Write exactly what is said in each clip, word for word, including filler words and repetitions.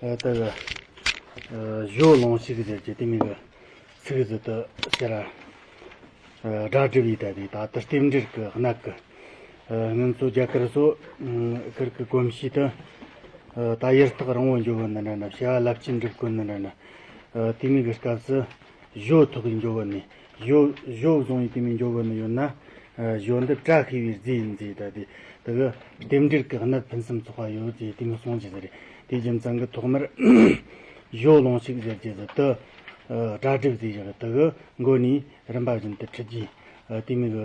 ཨ་ད་གི་ཨ་ཞོ་ལོངས་ཤིག་ཟེར་གྱི་དེ་མིན་གི་ཚིག་ཟིག་ཏུ་ཟེར་ར། ཨ་སྒྲ་སྒྲུབ་ཡི་ད་དེ་ད་ལྟ་རྟེན་འབྲེལ་གི་གནད་གི་ཨ་སྔོན་ཚོ་རྒྱ་གར་སོ་ཨ་གར་གི་གོམས་གཤིས་དུ་ཨ་ད་ཡུལ་རྟགས་རིང་བོ་འཇོག་གི་ནི་འདྲ་ན། བྱ་བ་རླབས་ཆེན་སྒྲུབ་དགོས་ནི་འདྲ་ན། ཨ་དེ་མིན་གི་སྐབས་སུ་ཞོ་ཐོག་གི་འཇོག་གི་ནི། ཞོ་ཞོ་བཟུང་ཡི་དེ་མིན་འཇོག་གི་ནི་ཡོད་ན། ཨ་ཞོ་འདི་བཀྲ་ཤིས་པའི་རྫས་ཡིན་ཟེར། ད་དེ་དེ་གི་རྟེན་འབྲེལ་གི་གནད་ཕུན་སུམ་ཚོགས་པ་ཡོད་ཟེར་དེ་མིན་གསུངས་ཀྱི་ཟེར། དེ་རྒྱུ་མཚན་གི་ཐོག་མར་ཞོ་ལོངས་ཤིག་ཟེར་གྱི་ཟེར་དུ་ཨ་གྲ་སྒྲིག་ཟེར་བཞག་དེ་གི་མགོ་ནས་རིམ་པ་བཞིན་དུ་ཁྲིད་ཀྱི་ཨ་དེ་མིན་གི་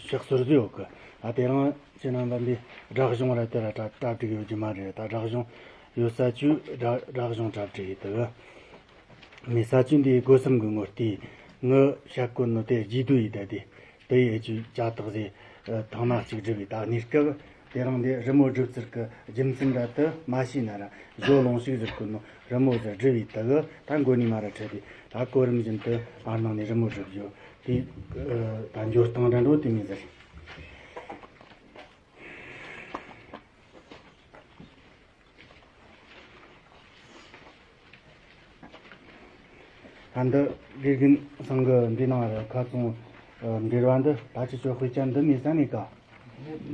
ཕྱག་སོར་ཟོས་ཡོད་གི། ཨ་དེ་རིང་ཁྱེད་རྣམ་པ་འདི་སྒྲ་གཞུང་ར་དེ་ར་གྲ་གྲ་སྒྲིག་ཡོད་ཀྱི་མ་རེད། ད་སྒྲ་གཞུང་ཡོད་ས་ཆུ་སྒྲ་སྒྲ་གཞུང་གྲ་སྒྲིག་ཡོད་དེ་གི། མེད་ས་ཆུ་འདིའི་སྒོ་གསུམ་གྱི་ངོ་བལྟས། ངི་བཤད་གོ་ནོ་དེ་རྗེས་ཟློས་ཡིན། ད་དེ་དེ་ཡི་ཨེ་ཆུ་ཅ་དག་ཟེ་ཐང་མ་གཅིག་སྒྲུབ་ཡི། ད་གནས་སྐབས་དེ་རིང་འདི་རི་མོ་སྒྲུབ་ཚུལ་གྱི་རྒྱུ་མཚན་འདྲ་དུ་མ་ཤེས་ན་ར། ཞོ་ལོངས་ཤིག་ཟེར་གོ་ནོ་རི་མོ་ཟེར་སྒྲུབ་ཡི། དེ་གི་ད་མགོ་ནས་མ་ར་ཁྲིད་དེ་ད་གོ་རིམ་བཞིན་དུ་བར་སྣང་ནས་རི་མོ་སྒྲུབ་ཡོད་དེ། ད་འཇོར་སྟངས་འདྲ་འགྲོ་དེ་མིན་ཟེར། ད་འདི་དགེ་རྒན་ཚང་གི་འདི་ནང་ར་ཁ་ཚོང་འབྲེལ་བ་འདི་ད་ཅི་ཆོ་དཔེ་ཆ་འདི་མེད་ས་མེད་ཀ།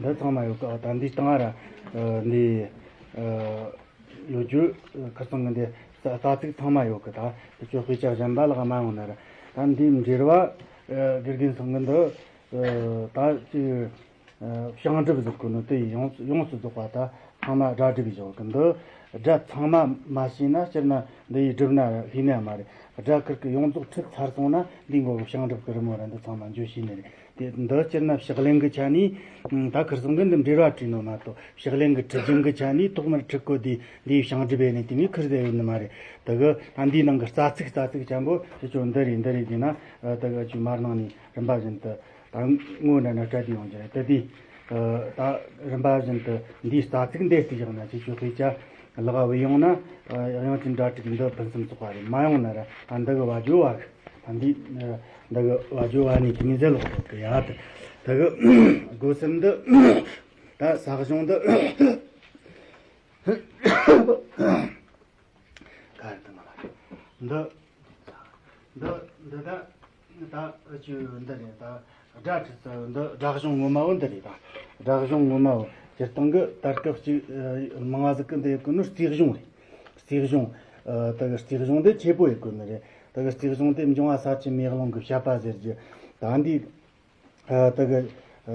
འདི་ཚང་མ་ཡོད་ཀ། ད་འདི་སྟེང་ར་འདི་ཡོད་རྒྱུ་ཁ་ཚང་གི་འདི་རྩ་ཚིག་ཚང་མ་ཡོད་ཀི། ད་ཅི་ཆོ་དཔེ་ཆ་གཞན་པ་ལ་མ་ཡོང་ན་ར། ད་འདི་འབྲེལ་བ་དགེ་རྒན་ཚང་གི་འདི་ད་ཅི། ཨ་ཕྱག་སྒྲུབ་ཟེར་གོ་ནོ་དེ་ཡིས་ཡོངས་ཡོངས་སུ་རྫོགས་པ་ད་ཚང་མ་སྒྲ་སྒྲུབ་པའི་ཞོར་གི་འདི་སྒྲ་ཚང་མ་མ་ཤེས་ན། སྤྱིར་ན་འདི་ཡིས་སྒྲུབ་ན་ཤེས་ནི་མ་རེད། སྒྲ་ཁུར་གི་ཡོངས་རྫོགས་ཁྲིད་ཚར་སོང་ན་འདི་མགོ་གི་ཕྱག་སྒྲུབ་གི་རི་མོ་ར་འདི་ཚང་མ་འཇོ་ཤེས་ནི་རེད། དེ་འདི་སྤྱིར་ན་ཕྱག་ལེན་གི་ཆ་ནས་ད་ཁུར་ཚང་གི་འདི་འབྲེལ་བ་བྲིས་ནོ་མ་གཏོགས། ཕྱག་ལེན་གི་ཁྲིད་རྒྱུན་གི་ཆ་ནས་ཐོག་མར་ཁྲིད་གོ་དེ་འདི་ཡིས་ཕྱག་སྒྲུབ་ཡེ་ནས་དེ་མིན་ཁུར་ཟེར་ཡོད་ནི་མ་རེད། དེ་གི་ད་འདིའི་ནང་གི་རྩ་ཚིག་རྩ་ཚིག་ཆེན་པོ་དེ་ཆོ་འདི་རེད་འདི་རེད་དེ་ན་དེ་གི་ཆུ་མར་ནང་ནས་རིམ་པ་བཞིན་དུ། ད་ངོ་འདྲ་ན་སྤྲད་དེ་ཡོང་རྒྱུ་རེད། དེ་དུས་ད་རིམ་པ་བཞིན་དུ་འདིའི་རྩ་ཚིག་འདི་ལྟ་བཞག་ན། ཁྱེད་ཆོས་དཔེ་ཆ་ལག་བུད་ཡོང་ན་དབྱངས་ཅན་སྒྲ་དྲུག་འདི་ཕུན་སུམ་ཚོགས་པ་རེད། མ་ཡོང་ན་ར་ད་འདི་གི་བ་ཇོ་བ་གི་ད་འདི་འདི་གི་བ་ཇོ་བ་ནས་དེ་མི་ཟེར་ལོག་ཐུབ་གི། ཡ་ད་དེ་གི་སྒོ་གསུམ་འདི་ད་ས་གཞུང་འདི། ག་རེ་དང་ང་ལ་འདི་འདི་འདི་ད་ད་ཅི་འདི་རེད། ད་སྒྲ་ཁྲིད་ཚུལ་འདི་སྒྲ་གཞུང་ངོ་མ་བོ་འདི་རེད། ད་སྒྲ་གཞུང་ངོ་མ་བོ་སྤྱིར་བཏང་གི་ད་སྐབས་ཅིག་མང་ང་ཟིག་གི་འདི་ཡེ་གོ་ནོ་རྩིས་གཞུང་རེད། རྩིས་གཞུང་། ད་གི་རྩིས་གཞུང་འདི་ཆེ་པོ་ཡེ་གོ་ནི་རེད། ད་གི་རྩིས་གཞུང་དེ་འབྱུང་བ་ས་ཆེན་མེ་ལོང་གི་བཤད་པ་ཟེར་རྒྱུ་ད་འདི། ཨ་དེ་གི་ཨ་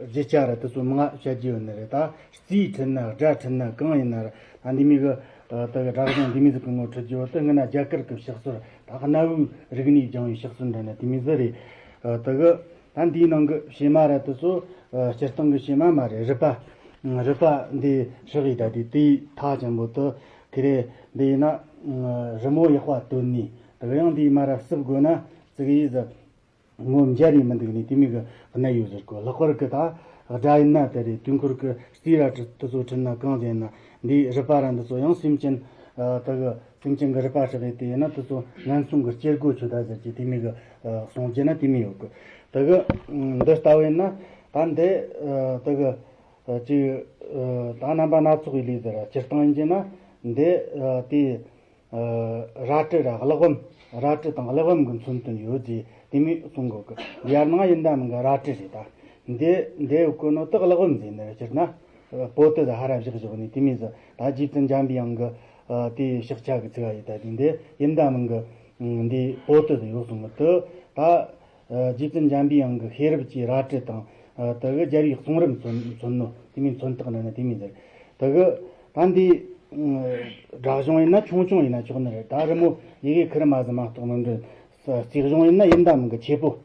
རྒྱུ་ཆ་ར་དེ་ཚོ་མང་ང་བཤད་རྒྱུ་ཡོད་ནི་རེད། ད་རྩིས་ཁྲིད་ན་སྒྲ་ཁྲིད་ན་གང་ཡིན་ན་ར། ད་འདི་མི་གི་ཨ་དེ་གི་སྒྲ་གཞུང་འདི་མི་ཟིག་གི་ངོ་ཁྲིད་རྒྱུ་ཡོད་དེ། སྔོན་ན་རྒྱ་གར་གི་ཕྱག་སོར་ད་གནའ་བོའི་རིག་གནས་སྦྱང་བའི་ཕྱག་སོར་འདྲ་ན་དེ་མི་ཟིག་རེད། ཨ་དེ་གི་ད་འདིའི་ནང་གི་བྱེ་མ་ར་དེ་ཚོ་ཨ་སྤྱིར་བཏང་གི་བྱེ་མ་མ་རེད། རུས་པ། རུས་པ་འདི་ཧྲག་ཡི་ད་དེ་དེའི་ཐག་ཆེན་པོ་དེ་ཁི་རེ་འདི་ཡིན་ན་རི་མོ་ཡག་པ་བཏོན་ནི། དེ་གི་ཡང་འདིའི་མ་ར་བསུབ་དགོས་ན་ཙིག་ཡིས་ཟིག་ངོ་མཇལ་ཡི་མི་འདུག་ནི་དེ་མི་གི་གནད་ཡོད་ཟེར་གོ། ལྷག་པར་གི་ད་སྒྲ་ཡིན་ན་དེ་རེད། དུས་འཁོར་གི་རྩིས་ར་དེ་ཚོ་ཁྲིད་ན་གང་ཟེར་ན། འདི་རུས་པ་ར་འདི་ཚོ་ཡང་སེམས་ཅན་ཨ་དེ་གི་སེམས་ཅན་གི་རུས་པ་ཧྲག་ཡི་དེ་ཡིན་ན་དེ་ཚོ་ངན་སོང་གི་སྐྱེ་སྒོ་ཆོད་ད་ཟེར་གི་དེ་མི་གི་ཨ་གསུང་རྒྱུ་ན་དེ་མི་ཡོད་གི། དེ་གི་འདི་ལྟ་བུ་ཡིན་ན་ད་འདི་ཨ་དེ་གི་ཨ་ཅིག་ཨ་ད་རྣམ་པ་སྣ་ཚོགས་ཡི་ལས་ཟེར་ར་སྤྱིར་བཏང་ཡིན་གྱི་ན་འདི་ཨ་དེ། ཨ་རལ་གྲི་ར་གླེགས་བམ། རལ་གྲི་དང་གླེགས་བམ་གྱི་མཚོན་དོན་ཡོད་ཅེས་དེ་མོ་གསུང་གོ་གི། ཡར་ནང་ཡིན་ད་མིན་གི་རལ་གྲི་རེད། ད་འདི་འདི་གོ་ནོ་དག་གླེགས་བམ་ཟེར་ནི་རེད། སྤྱིར་ན་པོ་ཏི་ད་ཧ་ར་བཞག་བཞག་ནི་དེ་མོ་ཟིག་ད་རྗེ་བཙུན་འཇམ་པའི་དབྱངས་ཀྱི་ཨ་དེའི་ཕྱག་ཆ་གི་ཚིག་ཡིན་ད། དེ་འདི་ཡིན་ད་མིན་གི་འདི་པོ་ཏི་ཟིག་ཡོད་གསུང་གི། དེ་ད་ཨ་རྗེ་བཙུན་འཇམ་པའི་དབྱངས་ཀྱི་ཤེས་རབ་ཀྱི་རལ་གྲི་དང་ཨ་དེ་གི་རྒྱལ་བའི་གསུང་རབ་མཚོན་མཚོན་ནོ་དེ་མོའི་མཚོན་རྟགས་འདྲ་ན་དེ་མོ་ཟིག་དེ་གི་ད་འདི་སྒྲ་གཞུང་ཡིན་ན་ཆུང་ཆུང་ཡིན་ན་ཆོག་ནི་རེད། ད་རི་མོ་ཡི་གེ་ཁེར་མ་ཟིག་མ་གཏོགས་མི་འདྲ། རྩིས་གཞུང་ཡིན་ན་ཡིན་ད་མིན་གི་ཆེ་པོ་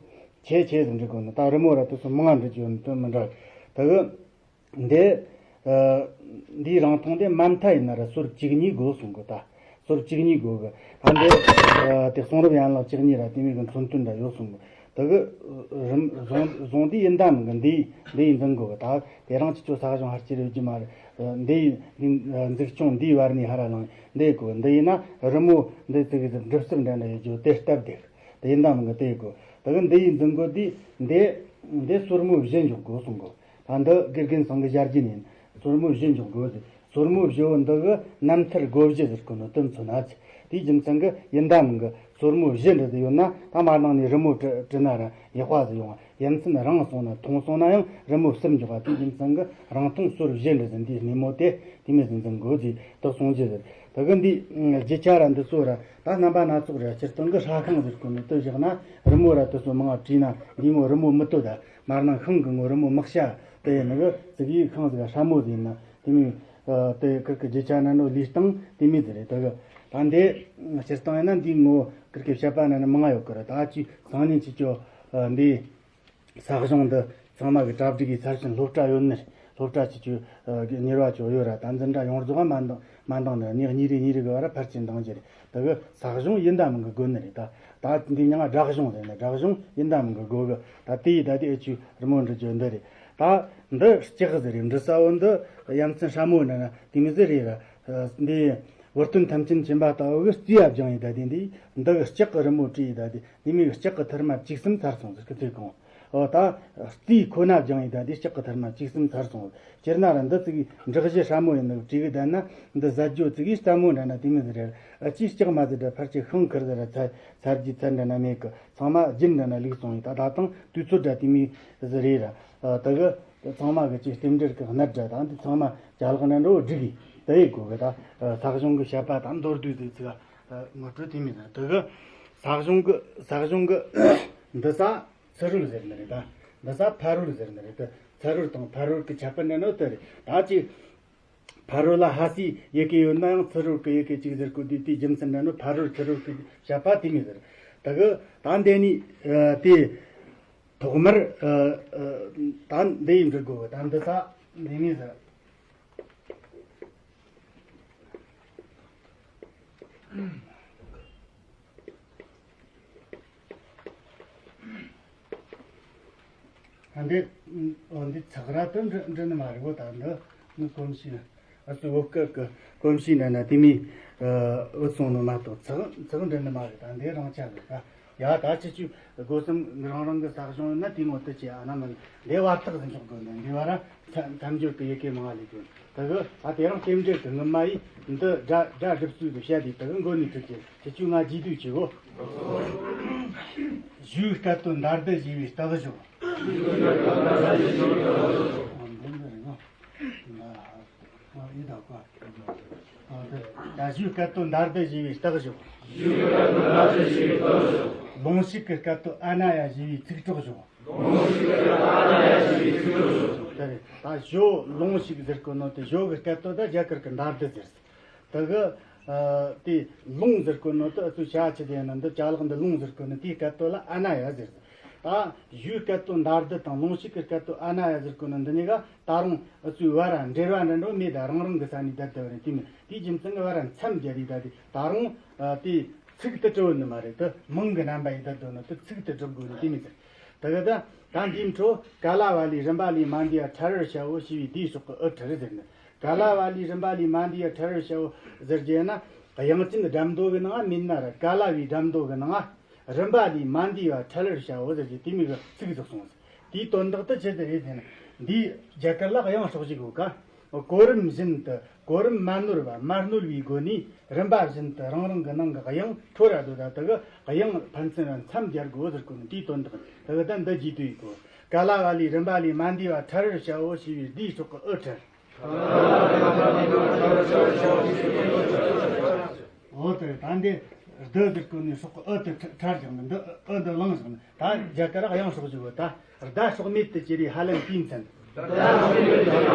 ཆེ་ཆེ་ཟིག་འབྲི་དགོས་ནི། ད་རི་མོ་ར་དེ་ཚོ་མང་ང་འབྲི་རྒྱུ་ཡོད་ནི་དོན་མི་འདྲ། དེ་གི་འདི་ཨ་འདིའི་རིང་ཐུང་དེ་མ་མཐའ་ཡིན་ན་ར་སོར་བཅུ་གཉིས་དགོས་གསུང་གི། ད་ སོར་བཅུ་གཉིས་དགོས་གི། ད་འདི་དེ་གསུང་རབ་ཡན་ལག་བཅུ་གཉིས་ར་དེ་མོ་གི་མཚོན་དོན་འདྲ་ཡོད་གསུང་གི། དེ་གི་རིམ་བཟུང་བཟུང་དུས་ཡིན་ད་མིན་གི་འདི་འདི་ཡིན་འཛིན་དགོས་གི། ད་དེ་རིང་ཅིག་ཅོ་ས་གཞུང་ཧར་ཅི་རེ་རྒྱུ་མ་རེད། འདི་ཡིན་འདི་འཛུགས་སྐྱོང་འདིའི་བར་ནས་ཧ་ར་ལངས་འདི་དགོས། འདི་ཡིན་ན་རི་མོ་འདི་ཙི་གི་འགྲིབ་སེབ་འདྲ་འདྲ་ཡོད་རྒྱུ་དེ་སྟབས་བདེ་གི། དེ་ཡིན་ད་མིན་གི་དེ་དགོས། དེ་གི་འདི་ཡིན་འཛིན་དགོས། འདི་འདི་འདི་སོར་མོ་བཞི་འཇོག་དགོས་གསུང་གི། ད་འདི་དགེ་རྒན་ཚང་གི་ཞལ་རྒྱུན་ཡིན། སོར་མོ་བཞི་འཇོག་དགོས་ཟེར། སོར་མོ་བཞི་བོ་འདི་གི་རྣམ་ཐར་སྒོ་བཞི་ཟེར་གོ་ནོ་དོན་མཚོན་ན་ཚེ། དེའི་རྒྱུ་མཚན་གི་ཡིན་ད་མིན་གི་སོར་མོ་བཞི་འདྲ་ཟེར་ཡོད་ན། ད་མ་ནང་ནས་རི་མོ་བྲི་བྲི་ན་ར་ཡག་པ་ཟིག་ཡོང་བ། ཡ་མཚན་རིང་སོང་ན་ཐུང་སོང་ན་ཡང་རི་མོ་ཟུར་འཇོག་པ། དེའི་རྒྱུ་མཚན་གི་རིང་ཐུང་སོར་བཞི་འདྲ་ཟེར། འདིའི་སྣེ་མོ་དེ་དེ་མོ་ཟིག་འཛིན་དགོས་ཟེར་དེ་གསུང་རྒྱུ་ཟེར། དེ་གི་འདི་རྒྱུ་ཆ་ར་འདི་ཚོ་ར་ད་རྣམ་པ་སྣ་ཚོགས་ར་སྤྱིར་བཏང་གི་ཧྲ་ཁང་ཟེར་གོ་ནོ་དེ་བཞག་ན་རི་མོ་ར་དེ་ཚོ་མང་བ་བྲིས་ན་འདི་མོ་རི་མོ་མི་བཏོད་ད། མར་ནང་ཤིང་གི་ངོ་རི་མོ་དམག་བྱ་དེ་ཡིན་ནི་གི་ཙི་གི་ཤིང་ཟིག་ཧྲ་མོ་ཟིག་ཡིན་ན་དེ་མོ་དེ་ཁིར་གི་རྒྱུ་ཆ་ན་ནོ་ལུས་སྟངས་དེ་མོ་ཟིག་རེད། དེ་གི་ད་འདི་སྤྱིར་བཏང་ཡིན་ན་འདི་ངོ་ཁིར་གི་བཤད་པ་ན་ནི་མང་ང་ཡོད་གི་རེད། ད་ཅི་སང་ཉིན་ཅི་ཅོ་འདི་ས་གཞུང་འདི་ཚང་མ་གི་གྲ་སྒྲིག་གི་ཚར་ཕྱིན་སློབ་གྲྭ་ཡོད་ནི་སློབ་གྲྭ་ཅི་ཅོ་གཉེར་བ་ཅོ་ཡོད་ར། ད་འཛིན་གྲྭ་ཡོངས་རྫོགས་མ་འདང་མ་འདང་ནི་ནི་གཉིས་རེ་གཉིས་རེ་གི་བར་ཕར་ཕྱིན་འདང་རྒྱུ་རེད། དེ་གི་ས་གཞུང་ཡིན་ད་མིན་གི་དགོས་ནི་རེད། ད་ད་འདི་མྱིང་ང་སྦྲག་གཞུང་ཟེར་ནི། སྦྲག་གཞུང་ཡིན་ད་མིན་གི་དགོས་གི། ད་དེ་ཡི་ད་དེ་ཨེ་ཆུ་རི་མོ་འབྲི་རྒྱུ་འདི་རེད། ད་འདི་ལྕགས་ཟེར་རེད། འབྲི་ས་བོ་འདི་ཡ་མཚན་ཧྲ་མོ་འདྲ་ན་དེ་མོ་ཟིག་རེད་ར། འདི་བུ་སྟོན་ཐམས་ཅད་མཁྱེན་པ་ལྟ་བུ་གི་རྩིས་ཡ་སྦྱངས་ཡི་ད་དེ་འདི་འདི་གི་ལྕགས་གི་རི་མོ་བྲིས་ཡི་ད་དེ་དེ་མོ་གི་ལྕགས་གི་ཐུར་མ་བཅུ་གསུམ་ཚར་སོང་ཟེར་གི་ཚེ་གང་། ཨོ་ད་རྩིས་ཁོ་ན་སྦྱངས་ཡི་ད་དེ་ལྕགས་གི་ཐུར་མ་བཅུ་གསུམ་ཚར་སོང་། སྤྱིར་ན་ར་འདི་ཙི་གི་འབྲི་གཞི་ཧྲ་མོ་ཡིན་ནི་བྲིས་གི་བསྡད་ན་འདི་ཟ་རྒྱུ་ཙི་གི་ལྟད་མོ་འདྲ་ན་དེ་མོ་ཟིག་རེད། ཨ་ཅིའི་ལྕགས་མ་ཟིག་འདྲ་ཕར་ཅིག་ཤིང་ཁུར་ཟིག་ར་ཚ་ཚར་རྒྱུ་ཚར་འདྲ་ན་མེད་གི། ཚང་མ་རྒྱུན་འདྲ་ན་ལུགས་སོང་ཡི་ད། ད་དང་དུས་ཚོད་འདྲ་དེ་མོ་ཟིག་རེད་ར། ཨ་དེ་གི་ཚང་མ་གི་ཅིག་རྟེན་འབྲེལ་གི་གནད་འདྲ་དང་འདི་ཚང་མ་ཅ་ལག་འདྲ་འགྲོ་སྒྲིག་གི་དེ་ཡི་དགོས་གི། ད་ས་གཞུང་གི་བཤད་པ་ད་མདོར་བསྡུས་ཟིག་ཚིག་ངོ་སྤྲོད་དེ་མོ་ཟིག་དེ་གི་ས་གཞུང་གི་ས་གཞུང་གི་འདི་ས། ཚུ་རོལ་ཟེར་ནི་རེད་ད། འདི་ས་ཕ་རོལ་ཟེར་ནི་རེད་ད། ཚུ་རོལ་དང་ཕ་རོལ་གྱི་ཁྱད་པར་འདྲ་ནོ་དེ་རེད། ད་ཅིག་ཕ་རོལ་ལ་ཧ་སིའི་ཡི་གེ་ཡོད་ན་ཡང་ཚུ་རོལ་གྱི་ཡི་གེ་གཅིག་ཟེར་གོ་དུས་དེའི་རྒྱུ་མཚན་འདྲ་ནོ་ཕ་རོལ་ཚུ་རོལ་གྱི་བཤད་པ་དེ་མོ་ཟེར། ད་གི་ད་འདི་ནི་དེ་ཐོག་མར་ད་འདི་ཡི་འབྲི་དགོས་གི། ད་འདི་ས་འདི་མོ་ཟེར། ཨ་འདི་ཨོ་འདི་ཚག་ར་དུ་འདྲི་འདྲི་ནི་མ་རེད། འོ་ད་འདི་ནི་གོམས་གཤིས་ཨ་ཙི་བོད་སྐད་ཀྱི་གོམས་གཤིས་འདྲ་ན་དེ་མོ་འུ་ཚོ་ནི་མ་གཏོགས་ཚག་ཚག་འདྲི་ནི་མ་རེད། ད་འདི་རང་ཆ་རེད་ད། ཡ་ད་ཅི་ཅུ་སྒོ་གསུམ་རང་རང་གི་ས་གཞུང་ཡིན་ན་དེའི་ངོ་དུ་བྱེད་ཨ་ན་མིན་འདི་བར་ཐག་ཟིན་ཆོག་དགོས་ནི་འདི་བ་ར། མཚམས་སྦྱོར་གྱི་ཡི་གེ་མང་བ་ལས་གྲོལ། དེ་གི་ཨ་དེ་རིང་རྟེན་འབྲེལ་གྱི་ངོ་མ་ཡིས་འདི་སྒྲ་སྒྲ་སྒྲུབ་ཚུལ་དུ་བཤད་དེ་དེ་གི་མགོ་ནས་གྲུབ་ཀྱི་དེ་ཆུ་ང་རྗེས་ཟློས་བྱེད་གོ། གཞུའི་སྐད་དོད་འདར་སྡུད་བྱས་པའི་རྟགས་ཞོག། ད་གཞུའི་སྐད་དོད་འདར་སྡུད་བྱས་པའི་རྟགས་ཞོག། ལུང་ཞིག་གི་སྐད་དོད་ཨ་ན་ཡ་བྱས་པའི་ཚིག་གྲོགས་ཞོག། དེ་རེད། ད་ཞོ་ལུང་ཞིག་ཟེར་གོ་ནོ་དེ་ཞོ་གི་སྐད་དོད་ད་རྒྱ་གར་གི་འདར་སྡུད་ཟེར། དེ་གི་དེ་ལུང་ཟེར་གོ་ནོ་དེ་ཨུ་ཚོའི་བྱ་ཆི་དེ་ཡིན་ན་འདི་ཅ་ལག་འདི་ལུང་ཟེར་གོ་ནོ་དེའི་སྐད་དོད་ལ་ཨ་ན་ཡ་ཟེར། ད་ཞོའི་སྐད་དོད་འདར་སྡུད་དང་ལུང་ཞིག་གི་སྐད་དོད་ཨ་ན་ཡ་ཟེར་གོ་ནོ་འདི་གཉིས་ཀ་ད་རུང་ཨུ་ཚོའི་བར་འབྲེལ་བ་འདྲ་འགྲོ་མེད། ད་རང་རང་གི་ས་ནས་བསྡད་བསྡད་པ་རེད། དེ་མིན་དེའི་རྒྱུ་མཚན་གི་བར་མཚམས་སྦྱར་རེད། ད་དེ་ད་རུང་དེ་ཚིག་དེ་གྲུབ་ནི་མ་རེད། དེ་མིང་གི་རྣམ་པ་ཡིན་ད་དོན་ནོ་དེ་ཚིག་དེ་གྲུབ་དགོས་ནི་དེ་མིན་ཟེར། དེ་གི་ད་ད་འདིའི་འཕྲོ་ཀ་ལ་བ་ལས་རིམ་པ་ལས་མ་འདས་པ་ཕྲལ་བར་བྱའོ་ཞེས་པའི་དེའི་ཕྱོགས་ཀྱི་ཨུ་ཕྲལ་ཟེར་ནི། ཀ་ལ་བ་ལས་རིམ་པ་ལས་མ་འདས་པ་ཕྲལ་བར་བྱའོ་ཟེར་རྒྱུ་ན། དབྱངས་ཅན་སྒྲ་མདོ་གི་ནང་ང་མིན་ན་ར་ཀ་ལ་བའི་སྒྲ་མདོ་གི་ནང་ང་རིམ་པ་ལས་མ་འདས་པ་ཕྲལ་བར་བྱའོ་ཟེར་རྒྱུ་དེ་མོ་གི་ཚིག་བཙུགས་སོང་ཟེར། དེའི་དོན་དག་དེ་ཆི་ཟིག་རེད་ཟེར་ན། འདིའི་རྒྱ་གར་ལ་དབྱངས་ཕྱོགས་བཞི་དགོས་ཀ། གོ་རིམ་བཞིན་དུ་གོ་རིམ་མ་ནོར་བ་མ་སྣོལ་བའི་སྒོ་ནས་རིམ་པ་བཞིན་དུ་རང་རང་གི་ནང་གི་དབྱངས་འཕྲོ་ར་སྡོད་ད། དེ་གི་དབྱངས་ཕན་ཚུན་ར་མཚམས་སྦྱར་དགོས་ཟེར་གོ་ནི་དེའི་དོན་དག་དེ་གི་ད་འདི་རྗེས་ཟློས་ཡིན་གོ། ཀ་ལ་བ་ལས་རིམ་པ་ལས་མ་འདས་པ་ཕྲལ་བར་བྱའོ་ཞེས་པའི་དེའི་ཕྱོགས་ཀྱི་ཨུ་ཕྲལ། འོ་དེ་ད་འདི་སྡུད་ཟེར་གོ་ནི་ཕྱོགས་ཀྱི་ཨུ་དེ་ཕྲལ་བཞག་ནི་འདི་ཨུ་འདི་བླངས་བཞག་ནི། ད་རྒྱ་གར་དབྱངས་ཕྱོགས་བཞི་བོ་ད་སྒྲ་ཕྱོགས་མེད་དུ་གྱུར་པའི་ཧ་ལན་དུས་མཚན། ད་